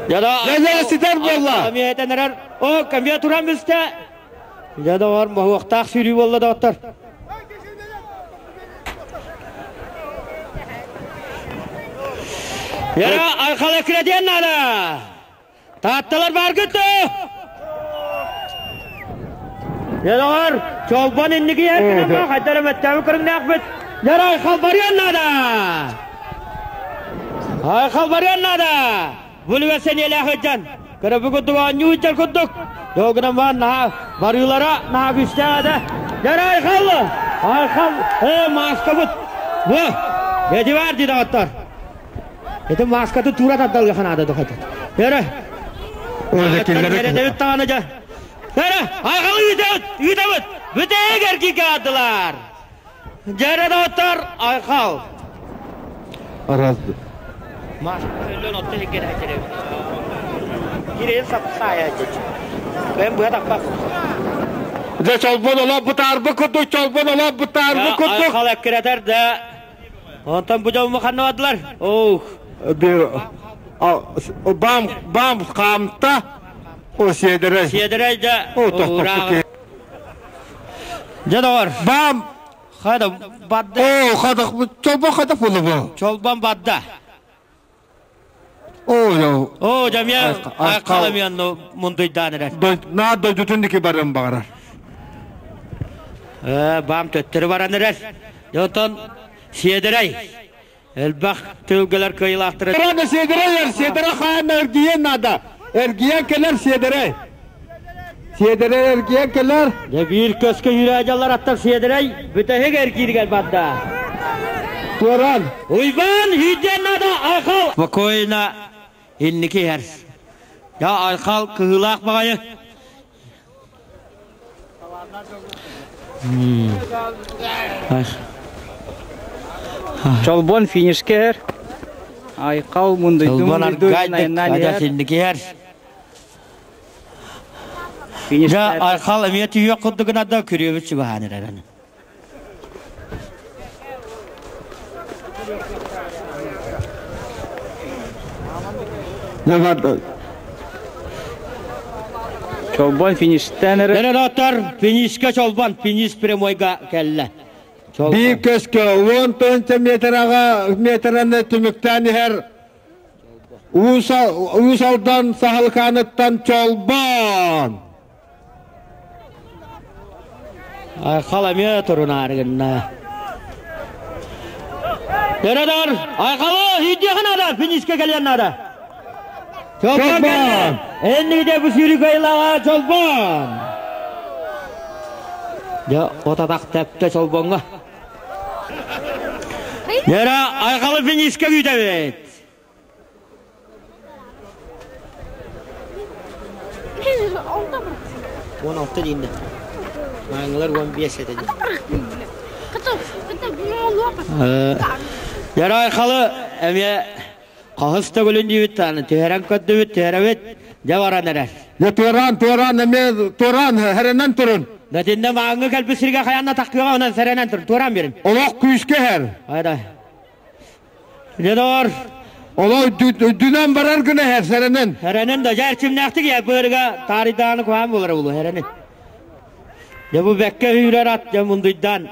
Speaker 4: Дьэ, ситэр буолла.
Speaker 1: Камиятан эрэр. О, камия туран бистэ. Дьэ, доҕор, моһуохтаах сүүрүү буолла доҕоттор. Яра, айхал эккирэтиэн наада. Таатталар бааргыт дуо? Дьэ, чолбон инники иһэр хайда эрэ мөттөөбүт көрүҥнээхпит. Дьэ, айхал барыан наада! Айхал барыан наада! Бүлүгэ сэниэлээх ыдьан, көрөбү курдук оонньуу ыдьар курдук. Дьол гынан баар наһаа барыылара наһаа күүстээх этэ. Дьэ, айхал! Айхал! Ээ, мааскабыт! Бу! Эти бар дии доҕоттор. Ити мааскаты туура тардалга ханаада дохотот. Эрэ. Эрэдэбит таҕаны дьэ. Эрэ, айҕалы ыытабыт, ыытабыт. Бүтэһик эргииргэ аадылар. Дьэрэ доҕоттор, айхал.
Speaker 4: Аразды.
Speaker 1: Мааска өллөн отто хиггер хачыры. Кирен сапсая дьэ. Бэм быа таппак.
Speaker 4: Дьэ чолбон олох бытаарбы курдук, чолбон олох бытаарбы курдук.
Speaker 1: Айхал эккирэтэр да Онтон бу дьомму ханна бардылар? Оох.
Speaker 4: Бам бам хаамта о сиэдэрэй.
Speaker 1: Сиэдэрэй да
Speaker 4: О тохтоппут.
Speaker 1: Дьэ доҕор.
Speaker 4: Бам
Speaker 1: Хада бадда.
Speaker 4: О хада чолбон хада буолла
Speaker 1: Чолбон бадда.
Speaker 4: О
Speaker 1: О жамия айқаламиян мундуйдаан эрэр.
Speaker 4: Наа дойдутун дики барыан баҕарар.
Speaker 1: Баам төттөрү баран эрэр. Онтон Сиэдэрэй элбэх тылгылар кыайыылаахтара.
Speaker 4: Сиэдэрэй Сиэдэрэй хаан эргийэн наада. Эргийэн кэлэр Сиэдэрэй. Сиэдэрэй эргийэн кэлэр.
Speaker 1: Дьэ биир көскө үүрээдьаллар аттар Сиэдэрэй бүтэһик эргииригэр барда.
Speaker 4: Туоран.
Speaker 1: Уйбаан сүүрдүөн наада Айхал. Спокойно инники иһэр. Я Айхал кыһыылаах баҕайы.
Speaker 2: Чолбон финишке иһэр. Айхал мундуйду
Speaker 1: мундуйду адьас инники иһэр. Дьэ, Айхал эмиэ түһүөх курдук гынарда күрүөбүт чугаһаан эрэр.
Speaker 2: Чолбон фиништэн эрэ.
Speaker 1: Дөрөтөр финишка Чолбон финиш прямойга кэллэ.
Speaker 4: Биир көскө 10 тыһыынча метраҕа метраны түмүктээн иһэр Уус Алдан Саһылыкааныттан Чолбон.
Speaker 1: Айхал эмиэ турунаары гынна. Дөрөдөр, Айхалы сүүрдүөххэ наада, финишке кэлиэн наада. Чолбон кэллэ. Эннигиде бу сүүрүү кыайыылааҕа Чолбон. Дьэ, отатах тэптэ Чолбоҥҥо. Дөрө, Айхалы финишке күүтэбит. 16 дииннэ. Мааңылар 15 этэ Ярай халы эмиэ хаһыс төгүлүн диибит тааны түһэрэн көрдүбүт, түһэрэбит, дьэ баран эрэр.
Speaker 4: Дьэ туораан, туораан эмиэ туораан, хэрэнэн турун.
Speaker 1: Дэтиннэ мааҥҥы кэлбит сиргэ хайанна тахтыаҕа онон сэрэнэн тур, туораан берин.
Speaker 4: Олох күүскэ иһэр.
Speaker 1: Айда. Дедор.
Speaker 4: Оло үрдүнэн барар гына һэр сэрэнэн.
Speaker 1: Сэрэнэн да дьэ эрчимнээхтик я быарыга таарыйдааны куһаан буолара булу сэрэнин. Дьэ бу бэккэ үүрэр ат дьэ мундуйдаан.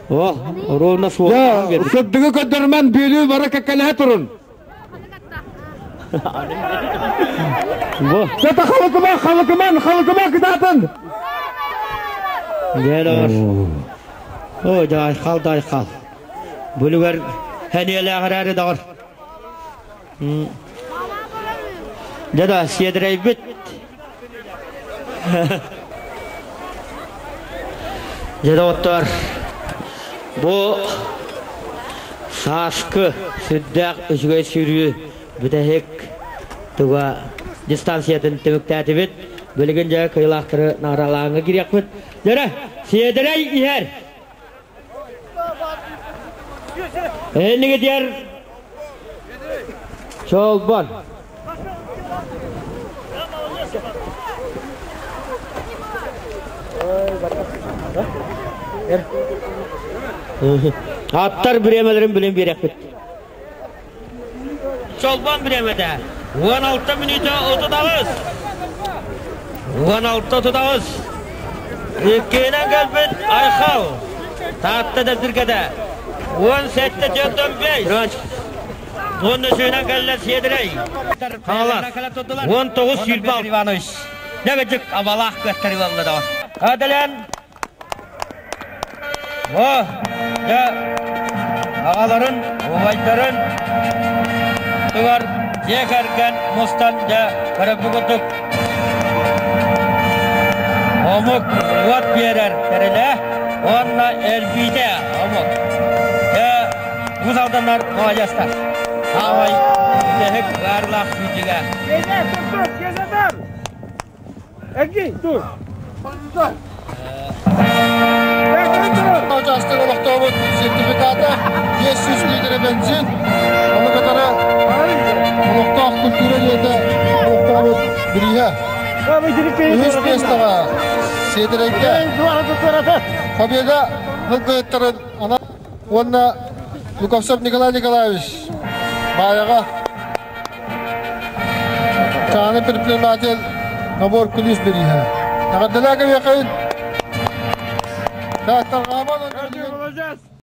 Speaker 1: О, ровно суол.
Speaker 4: Дьэ, сырдыгы көрдөрмөн бүөлүү бара кэккэлэһэ турун.
Speaker 1: Бу.
Speaker 4: Сата халыкыма, халыкыман, халыкыма кытаатын.
Speaker 1: Дедор. О, дайхал, дайхал. Бүлүгэр хэниэлээх эрээри доҕор. Дьэ да, сиэдэрэйбит. Дьэ доҕоттоор, бу сааскы сүрдээх үчүгэй сүүрүү бүтэһик туга дистанциятын түмүктээтибит. Билигин дьэ кыайыылаахтары наҕараалааҥҥа кириэхпит. Дьэрэ, сиэдэрэй иһэр! Эннигитигэр Чолбон. Аттар бириэмэлэрин билин биэрэхпит. Чолбон бириэмэтэ 16 мүнүүтэ 38. 16 38. Иккиһинэн кэлбит Айхал. Таатта Дэбдиргэтэ. 17 45. Уонна үсүһүнэн кэллэ Сиэдэрэй. Хаҥалас. 19 20 Иванович. Дэгдьик абалаах кыаттары буолла да. Кадален О, дьэ, аҕаларын, убайдарын тугар дьиэ кэргэн мустан дьэ көрөбүт курдук омук уот биэрэр тэрилэ уонна эрбиитэ омук. Дьэ, Уус Алданнар маладьыастар. Саамай бүтэһик ыарыылаах сүүрдүүгэ.
Speaker 6: Эргий, тур.
Speaker 7: Участок олохтообут сертификата 500 литр бензин, ону кытары олохтоох культура дьиэтэ олохтообут бирииһэ. Үһүс миэстэҕэ Сиэдэрэйгэ Победа сылгыһыттарын уонна Луковцев Николай Николаевич Баайаҕа Чааны предприниматель набор күлүүс бирииһэ. Эҕэрдэлээ кэбиэхин! Тааттарҕааман.